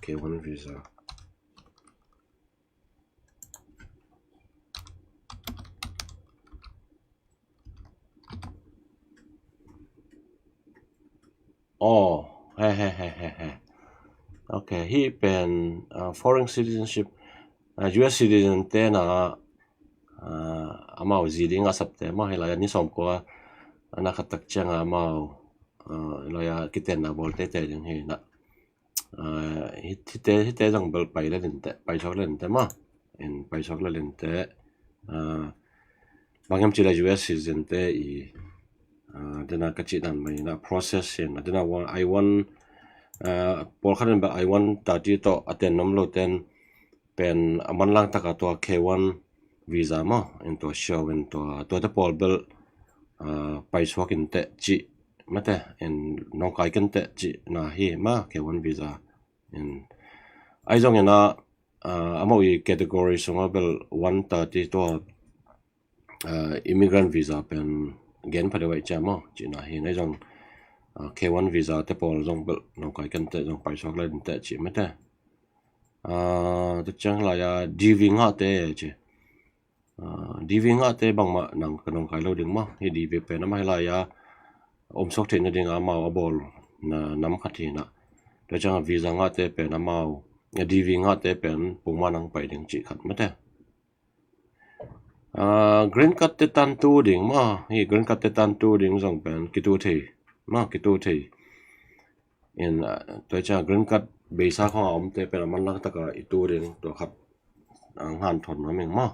K one visa. Oh, he, he, he, he, he. Ok, hih pen, ah, foreign citizenship, ah, U S citizen te na, ah, amau zi ding a sapte maw, hih lai-ah ni sawmkua a na khat tak ciang a amau, ah, hih lai-ah kitenna bawl teitei ding hi na. Ah, hih, hihte, hihte zong bel pai le dinteh, pai suak le dinteh maw. In pai suak le dinteh. Ah, bang hiam cih leh U S citizen te i, ah, dena ka cih dan mah in a process hi na, dena one, I one, ah, pawlkhat in bel I one thirty tawh a ten nuam lo ten pen a manlang taka tua K one visa maw, in tua siau in tua, tuate pawl bel, ah, pai suak inteh cih mate, in nawngkai kenteh cih na hi maw, K one visa. In, ahi zongin a, ah, amau i category sungah bel one thirty tua, ah, immigrant visa pen gen pha deuh ahih ciang maw, cihna hi. Ahi zong, ah, K one visa te pawl zong bel nawngkai kenteh, zong pai suak le dinteh cih mate. Ah, tua ciang lai-a D V ngahte ci. Ah, D V ngahte bangmah nang ka nawngkai lo ding maw. Hih D V pen amah hih lai-a om suak theih nading a amau a bawl na nam khat hi na. Tua ciang a visa ngahte pen amau, a D V ngahte pen pongmah nang pai ding cih khat mate. Ah, green card te tantu ding maw. Hih green card te tantu ding zong pen kitu thei maw, kitu thei. In, ah, tua ciang green card beisa khong a omte pen a manlang taka i tu ding tua khat, ah, hanthawn nuam ing maw.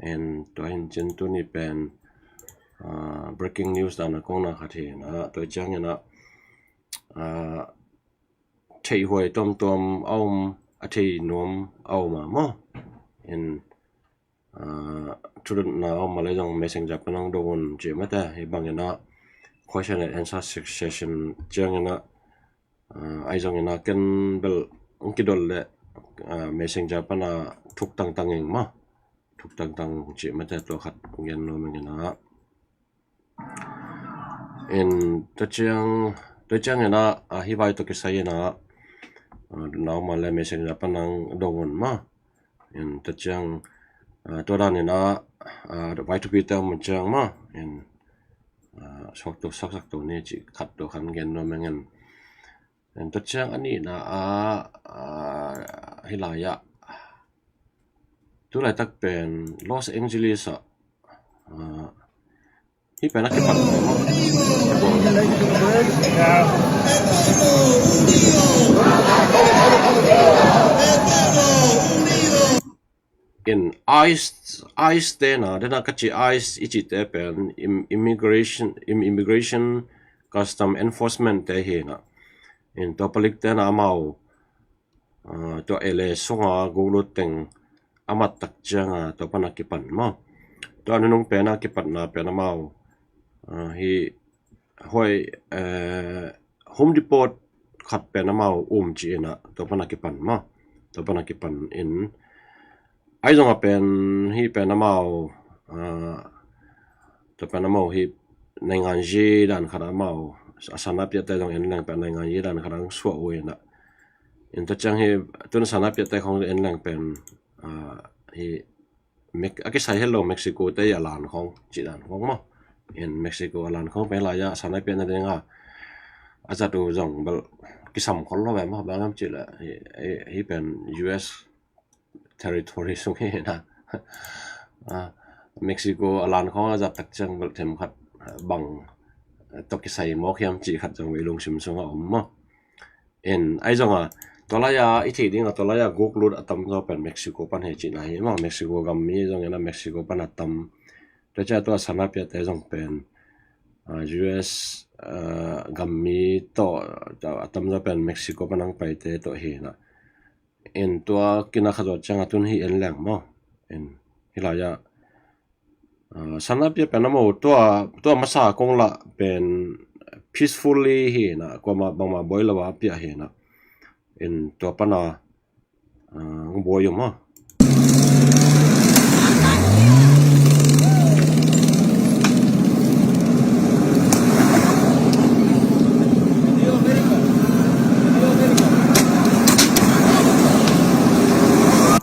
In tua hi in cin tuni pen, ah, breaking news dan a kong na khat hi na, tua ciangin a, ah, theih huai tuamtuam a om, a thei nuam a om a maw. In, ah, thudotna a om a leh zong Messenger pan hong dong un ci mate, hih bangin a question and answer se-, session ciangin a, ah, ahi zongin a ken bel hong kidot leh, ah, Messenger pan a thuk tangtang ing maw. Thuk tangtang ci mate, tua khat gen nuam ing in a. In tua ciang, tua ciangin a, ah, hih vai tawh kisai in a, ah, na om a leh Messenger pan hong dong un maw. In tua ciang, ah, tua danin a, ah, vai thupi te om ciang maw. In, ah, suakto, suaksak to ni cih khat tua khat gen nuam ing in. In tua ciang a nihna ah, ah, hih lai-ah tu laitak pen Los Angeles ah, ah, hih pen a kipat in ICE, ICE te na, dena ka ci ICE i cihte pen im-, immigration, im-, immigration custom enforcement te hi na. In tua palik te na amau, ah, tua L A sunga guklut teng a mat tak cianga tua pan a kipan maw. Tua nunung pen a kipatna pen amau, ah, hih huai, eh, Home Depot khat pen amau um ci-in a tua pan a kipan maw. Tua pan a kipan in ahi zong a pen hih pen amau, ah, tua pen amau hih nainganzi dan khat amau a sana piate zong en leng pen nainganzi dan khat ang suah uh in a. In tua ciang hih tun sana piate khong en leng pen, ah, hih Mex-, a kisai het lo Mexico te a lan khong, cih dan khong maw. In Mexico a lan khong pen lai-a sana piatna ding a, a zat uh zong bel kisam khol lo ve maw, bang hiam cih leh hih, hih, hih pen U S territory sung hi na. Ah, Mexico a lan khawng a zat tak ciang bel themkhat bang tawh kisai mawk hiam cih khat zong i lungsim sungah om maw. In, ahi zongin tua lai-a i theih dingin tua lai-a guk lut a tamzaw pen Mexico pan hi cihna hi maw. Mexico gam mi zongin a Mexico pan a tam. Tua ciang tua sana piate zong pen, ah, U S, ah, gam mi tawh a tamzaw pen Mexico pan ang paite tawh hi na. In tua kina khat zawh ciang a tun hi en leng maw. In, hi lai-a, ah, sana pia pen a maw tua, tua masa kong lah pen peacefully hi na, kuamah bangmah buai lo a pia hi na. In tua pan a, ah, ang buai om maw.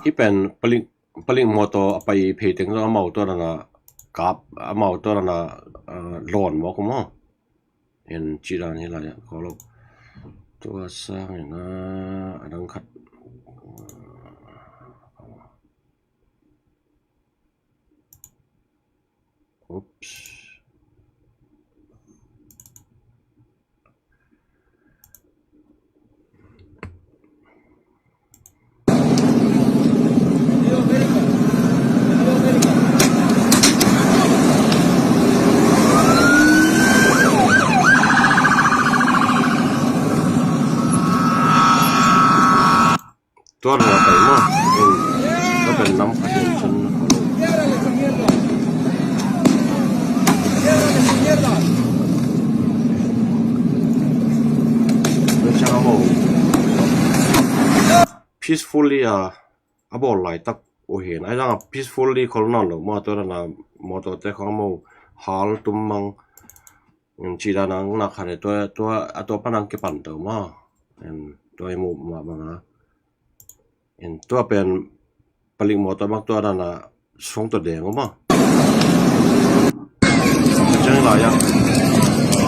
Hih pen palik, palik mawtaw a pai phei teng zong amau tua dana kap, amau tua dana, ah, lawn mawk maw. En cih dan hi lai-ah khaw lo. Tua sangin a, a dang khat. Oops. Tua ruang pai maw. In, tua pen nam khat in cun a khaw lo. Tua ciang a maw peacefully a, a bawl laitak uh hi na. Ahi zongin peacefully khol nawn lo maw, tua dana mawtawte khong a maw hal tum mang. In cih dan ang nak khan tua, tua, a tua pan ang kipan to maw. In tua i muh mah bang a. In tua pen palik mawtaw bang tua dana sung tawh deng uh maw. Ciang lai-ah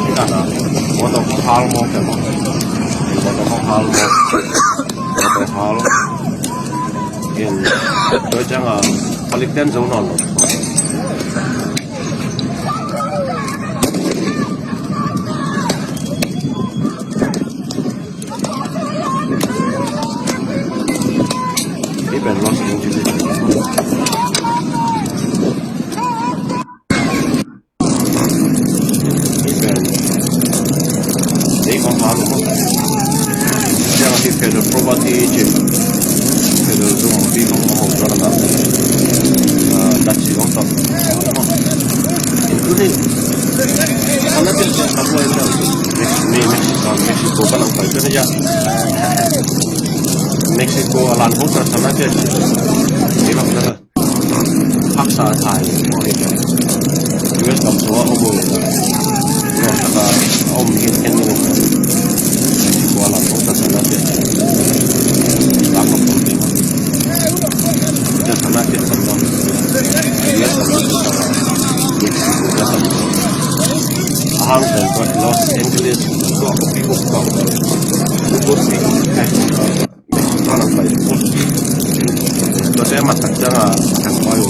hi dana mawtaw khong hal maw, tua maw. Mawtaw khong hal maw. Mawtaw hal. In tua ciang a palik ten zo nawn lo. Hih pen Los Angeles. Hih pen ei khong hal lo maw. Ciang a hih federal property ci. Federal zung pi khong a ho tua na. Ah, dat ci khong tua. Tuni sana pia tak lo in dah. Mex-, Me-, Mexico, Mexico pan ang pai tuni ya. Mexico a lan khong tua sana pia ci. Haksa a thai. U S gam sung a om uh. Nuam taka a om hi en ni. Mexico a lan khong tua sana pia ci. Lam khong tua. Tua sana pia ci. U S gam sung a. Mexico a tam. A hang pen tua Los Angeles tua ko pi ko ko. Ko pi. Mexico a lang pai ko pi. Tua te mat tak ciang a kan pai.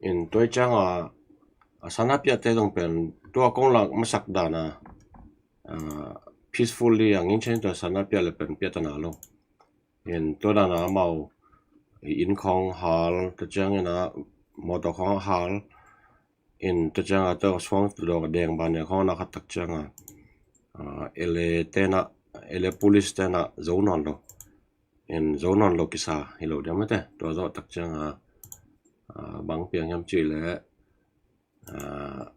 In tua ciang a, a sana piate zong pen tua kong lak masak dan a, a, peacefully ang in chen tua sana pia le pen pia ta na lo. In tua dan a amau i inn khong hal, tua ciangin a mawtaw khong hal. In tua ciang a tua suang tua dawk deng ban ne khong na khat tak ciang a, a, L A te na, L A police te na zo nawn lo. In zo nawn lo kisa hi lo diam mate. Tua zawh tak ciang a, ah, bang piang hiam cih leh, ah,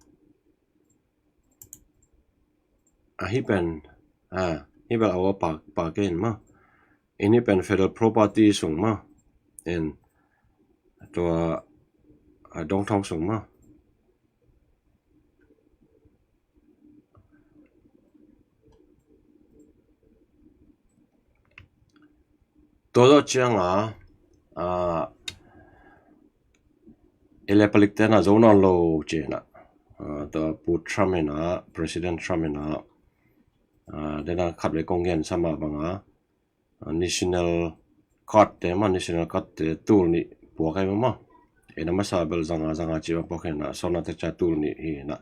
ah, hih pen, ah, hih bel a ua pa, pa kei in maw. In hih pen federal property sung maw. In tua, ah, dongthong sung maw. Tua zawh cianga, ah, ele palik tena zo nawn lo cina, ah, tua Pu Trump ina, President Trump ina, ah, dena khat ve kong gen sama banga, ah, national card te ma, national card te tul nih puak ai ma. Ina masa bel zanga, zanga ci ma puak ina, sona te ca tul nih hi ina.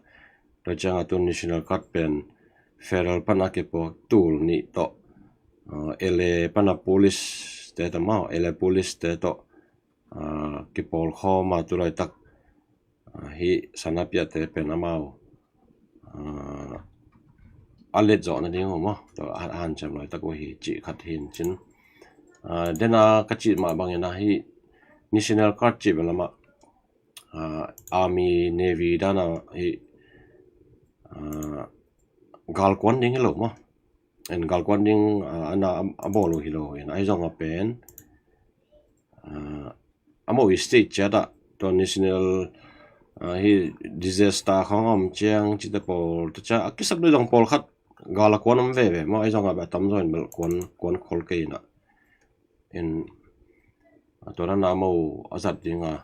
Tua cianga tu national card pen federal pana kipuak tul nih tawh, ah, ele pana police te tawh ma, ele police te tawh, ah, kipawl khawma tu laitak, ah, hih sanapiahte pen amau, ah, a let zawh nading uh maw, tua a, a hanciam laitak uh hi cih khat hi in cin. Ah, dena ka cih mah bangin ah hih national card cih bel amah, ah, army, navy dana hih, ah, galkuan ding hi lo maw. En galkuan ding, ah, ana a bawl uh hi lo in ahi zong a pen, ah, amau i state ciat ah tua national, ah, hi disaster khawng a om ciang cite pawl ta cia a kisap dei zong pawlkhat gal a kuan om veve maw, ahi zong a beh a tamzaw in bel kuan, kuan khol kei ina. In, ah, tua dana amau a zat dinga,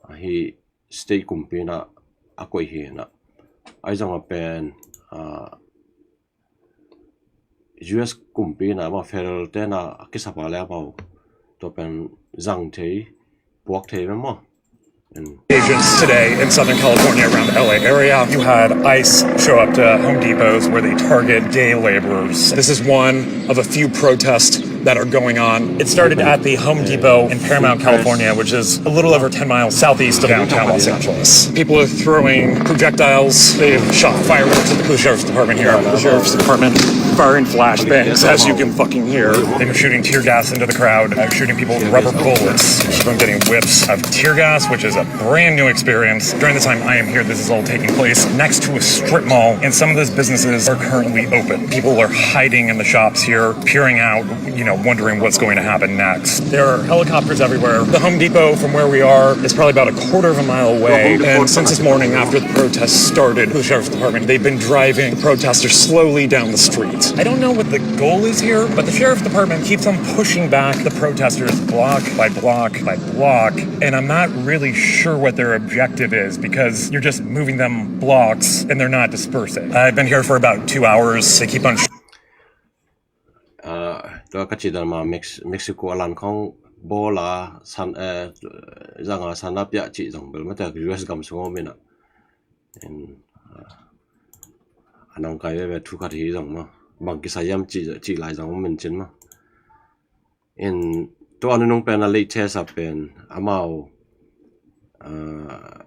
ah, hi state kumpi ina a koih hi ina. Ahi zong a pen, ah, U S kumpi ina maw, federal tena a kisap a le amau tua pen zang thei, puak thei ve maw. And agents today in Southern California around the L A area. You had ICE show up to Home Depots where they target day laborers. This is one of a few protests that are going on. It started at the Home Depot in Paramount, California, which is a little over ten miles southeast of downtown Los Angeles. People are throwing projectiles. They've shot fireworks at the police sheriff's department here. The sheriff's department firing flashbangs, as you can fucking hear. They're shooting tear gas into the crowd. They're shooting people with rubber bullets. I'm getting whiffs of tear gas, which is a brand new experience. During the time I am here, this is all taking place next to a strip mall, and some of those businesses are currently open. People are hiding in the shops here, peering out, you know, wondering what's going to happen next. There are helicopters everywhere. The Home Depot from where we are is probably about a quarter of a mile away. And since this morning, after the protests started, the sheriff's department, they've been driving protesters slowly down the street. I don't know what the goal is here, but the sheriff's department keeps on pushing back the protesters block by block by block. And I'm not really sure what their objective is because you're just moving them blocks and they're not dispersing. I've been here for about two hours. They keep on Ah, tua ka cih dan mah Mex-, Mexico a lan khawng bawl a san, eh, zanga sanapiah cih zong bel mate U S gam sung om ina. En, ah, a nang kai veve thu khat hi zong maw. Bang kisai hiam cih, cih lai zong om in cin maw. En tua nunung pen a latest a pen amau, ah,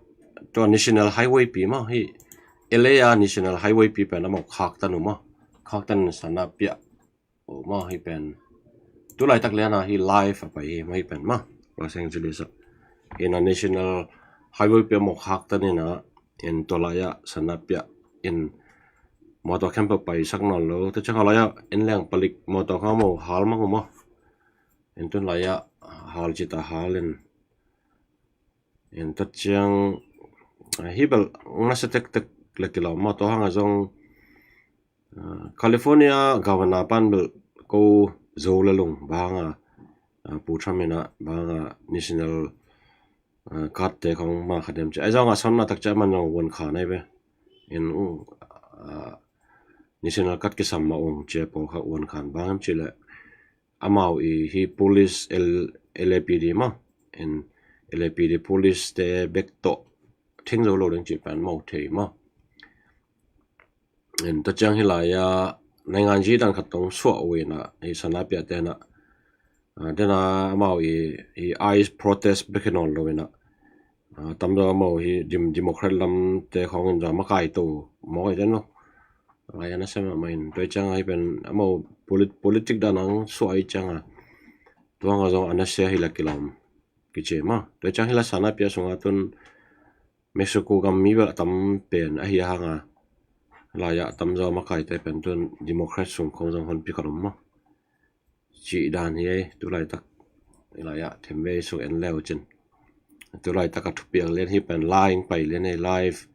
tua National Highway pi maw hi. L A a National Highway pi pen amau khaktan uh maw. Khaktan sanapiah uh maw hi pen. Tu laitak liana hi live a pai hi maw hi pen maw. Los Angeles a. Ina National Highway pi amau khaktan ina, en tua lai-ah sanapiah in mawtaw khempeuh paisak nawn lo. Tua ciang a lai-ah en leng palik mawtaw kha maw hal mang uh maw. En tun lai-ah hal cita hal in. En tua ciang, ah, hi bel nasa tektek le kilawm maw tua hang a zong, ah, California governor pan bel ko zo le lung bang a, ah, Pu Trump ina bang a national, ah, card te khong ma kha dem ci. Ai zong a sonna tak ci a man zong won kha nai ve. In, uh, ah, national card kisam ma ong ci a pawl kha won khan bang em ci le. Amau i hi police L-, L A P D ma. In L A P D police te bek tawh theng zo lo ding ci pan mau thei ma. In tua ciang hi lai-a naingan zi dan khat tong suah uh ina, hi sanapiah tena, ah, tena amau i, i ICE protest bek hi nawn lo ina, ah, tamzaw amau hi dem-, Democrat lam te khawng in zong makai to mawk ai ten lo. Lai-a na sem mah in tua ciang a hi pen amau polit-, politic dan ang suah ai ciang a. Tua nga zong a na sia hi la kilawm. kici maw. Tua ciang hi la Sanapia sungah tun Mexico gam mi bel a tam pen ahi hangin, lai-ah a tamzaw makaite pen tun Democrat sung khong zong honpi khat om maw. Cih dan hi ei, tulaitak, lai-ah themvei sung en leu cin. Tulaitak a thupiang lian hi pen lai pai lian ei, live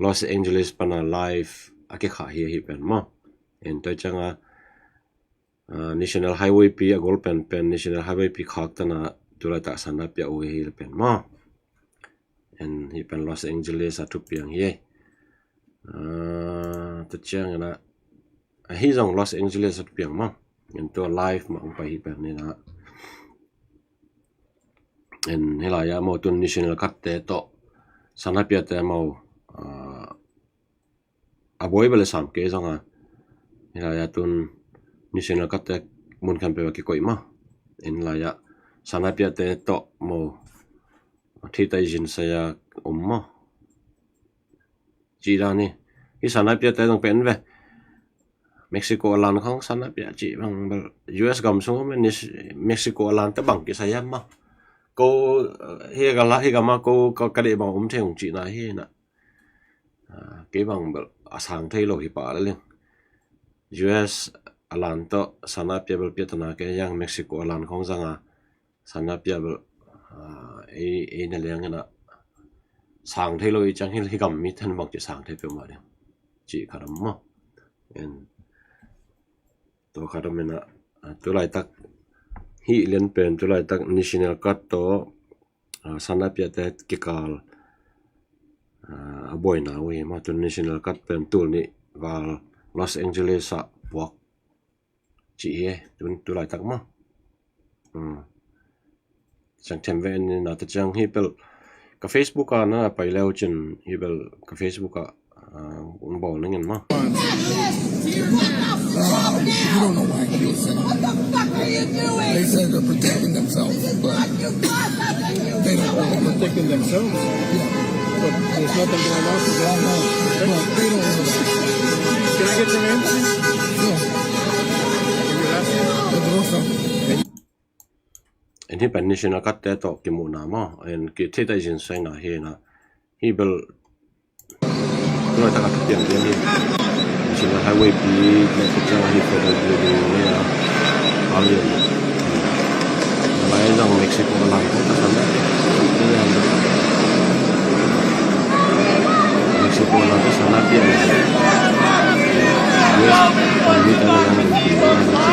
Los Angeles pana live a kikhah hi ahi pen maw. En tua cianga, ah, National Highway pi a gol pen pen National Highway pi khak tana tulaitak Sanapia uh hi pen maw. En hi pen Los Angeles a thupiang hi ei. Ah, tua ciangin ah, ahi zong Los Angeles a thupiang maw. En tua live mah hong pai hi pen ni na. En hi lai-ah maw tun National Guard te tawh Sanapia te maw, ah, a buai bel a sam kei zong a, hi lai-ah tun National Guard te mun khempeuh a kikoih maw. En lai-ah Sanapia te tawh maw, thei tai zin sai a om maw. Cih dan hi. Hi Sanapia te zong pen ve, Mexico a lan khong Sanapia cih bang bel U S gam sung om, Mexico a lan te bang kisai hiam maw. Ko, eh, hi ka la, hi ka ma ko ka, ka deih bang om thei ung cihna hi na. Ah, kei bang bel a sang thei lo hi pah lel ing. U S a lan tawh Sanapia bel pia tana kei hiang, Mexico a lan khong zanga Sanapia bel, ah, ei, ei na liang ina sang thei lo i ciang hi, hi gam miten bang ci sang thei peuhmah ding cih khat om maw. En tua khat om ina, ah, tulaitak hih lian pen tulaitak National Guard tawh, ah, Sanapia te kikal, ah, a buaina uh hi maw. Tun National Guard pen tul nih val Los Angeles ah puak cih hi ei, tun tulaitak maw. Hmm. Ciang themvei en ni na, tua ciang hi bel ka Facebook ah na pai leu cin, hi bel ka Facebook ah, ah, un bawl ning in maw. You don't know why he was saying that. They said they're protecting themselves, but they don't know. Protecting themselves? Yeah. But there's nothing going on for them. But they don't know that. Can I get your name, please? Yeah. Pedrosa. En hi pen National Guard te tawh kimuhna maw, en kithei tai zin saina hi na. Hi bel tulaitak a thupiang lian hi. National Highway pi, Mexico hi federal building ni a, a lian. Lai zong Mexico a lan khong ka Sanapia. Mexico a lan khong Sanapia. U S a lan khong Sanapia.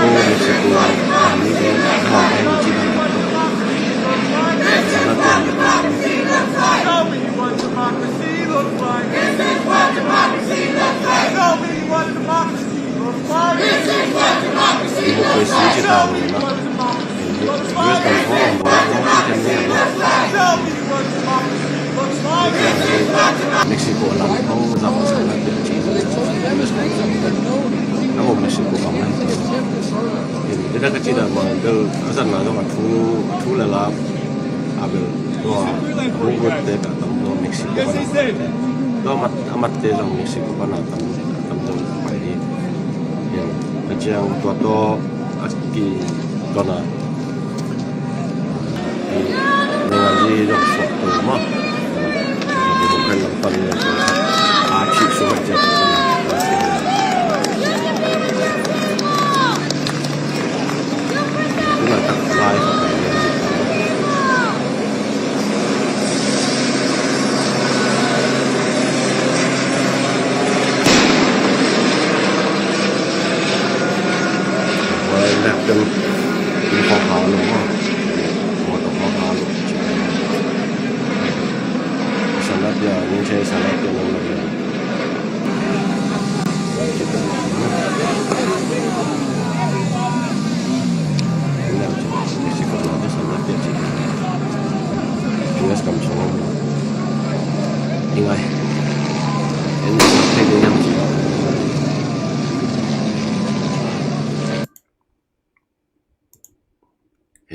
Oh, Mexico a lan khong Sanapia. Show me what democracy looks like. This is what democracy looks like. Show me what democracy looks like. This is what democracy looks like. Show me what democracy looks like. Democracy ci ta lo na. U S kan khong om bawl khong ci kan ne lo. Show me what democracy looks like. Mexico a lan khong zang Sanapia ci. U S kan khong. Nang om Mexico kam nan. Ina ka ci dan mah bel a zatna zong a thu, a thu le la a bel tua a hong gutte ka tam zaw Mexico a na. Tua a mat, a matte zong Mexico a na tam, a tam zaw pai hi. Ka ciang tua tawh a ki tua na.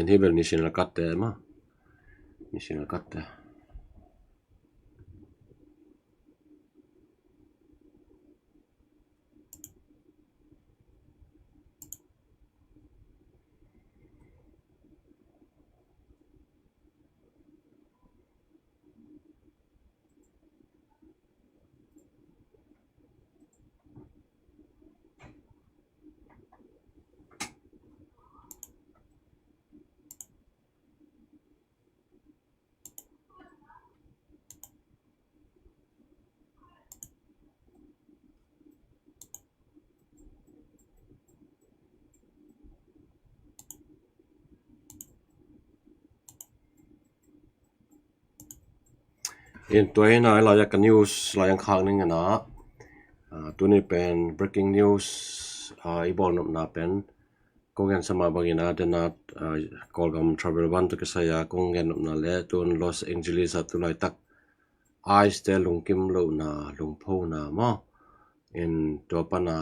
En hi bel National Guard te maw. National Guard te. In tua hi na, lai-ah ka news lai-ah khak ning in ah, tuni pen breaking news i bawl nopna pen kong gen sa mah bangin ah, den ah Kawlgam travel ban tawh kisai-a kong gen nopna le tun Los Angeles ah tu laitak ICE te lungkim lohna, lungphona maw, in tua pan a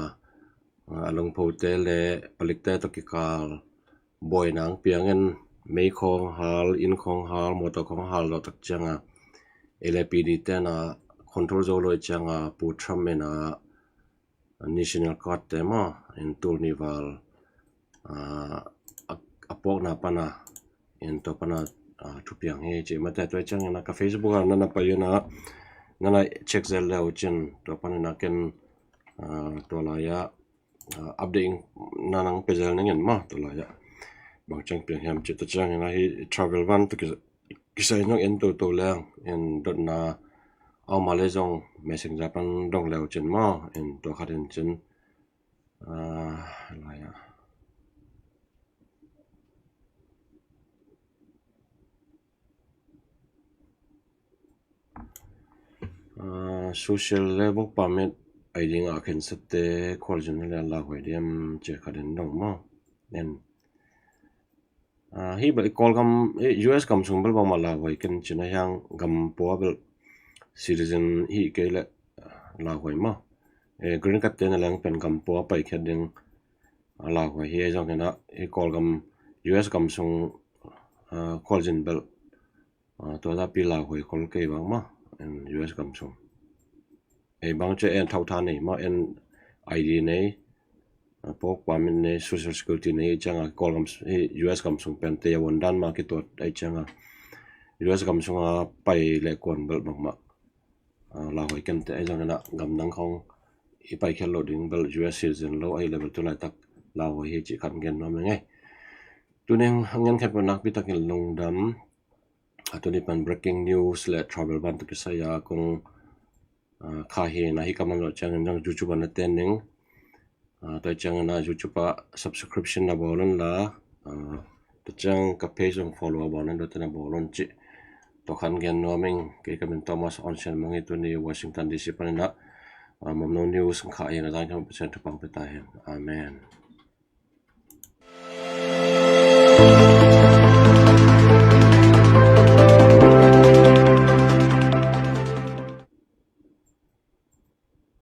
lungphote le palikte tawh kikal buaina hong piangin mei khawng hal, inn khawng hal, mawtaw khawng hal zawh tak cianga LAPD ten a control zo lo cianga Pu Trump in a National Guard te maw in tul nih val a puakna pan a in tua pan a thupiang hi ci mate. Tua ciangin a ka Facebook ah nana pai in a nana check zel le uh cin, tua pan in a ken tua lai-ah update na nang pia zel ning in maw, tua lai-ah bang ciang piang hiam ci. Tua ciangin a hi travel ban tawh kisai nong en toto leng in dotna a om a le zong Messenger pan dong le uh cin maw, in tua khat in cin lai-ah social le work permit ID ngah khensate khualzin le a lauhuai diam ci khat in dong maw. En hi bel i Kawlgam, US gam sung bel bangmah lauhuai ken cin a, hiang gam pua bel citizen hi kei le lauhuai maw. Green card te na leng pen gam pua paikhiat ding a lauhuai hi. Ahi zongin ah i Kawlgam US gam sung khualzin bel tua zapi lauhuai khol kei bang maw, US gam sung. Ei bang ci en thautha nei maw, en ID nei, work permit nei, social security nei, i cianga Kawlgam, US gam sung pen te a won dan ma kituat, ei cianga US gam sunga pai le kuan bel bangmah lauhuai ken te. Ei zongin ah gam dang khawng i paikhiat loh ding bel US citizen lo ahi le bel tu laitak lauhuai hi ci khat gen nuam ing ei. Tuning a ngen khen peuh nakpi takin lungdam. Tuni pan breaking news le travel ban tawh kisai-a kong kha hi na, hi ka man loh ciangin zong YouTube ah na ten ning. Tua ciangin a YouTube ah subscription na bawl un la, tua ciang ka page zong follow a bawl un, tua te na bawl un ci. Tua khan gen nuam ing. Kei ka min Thomas Onsian Mang hi, tuni Washington DC panin ah Mamno News kha hi na, zan khan Pasian thupang pia ta hen. Amen.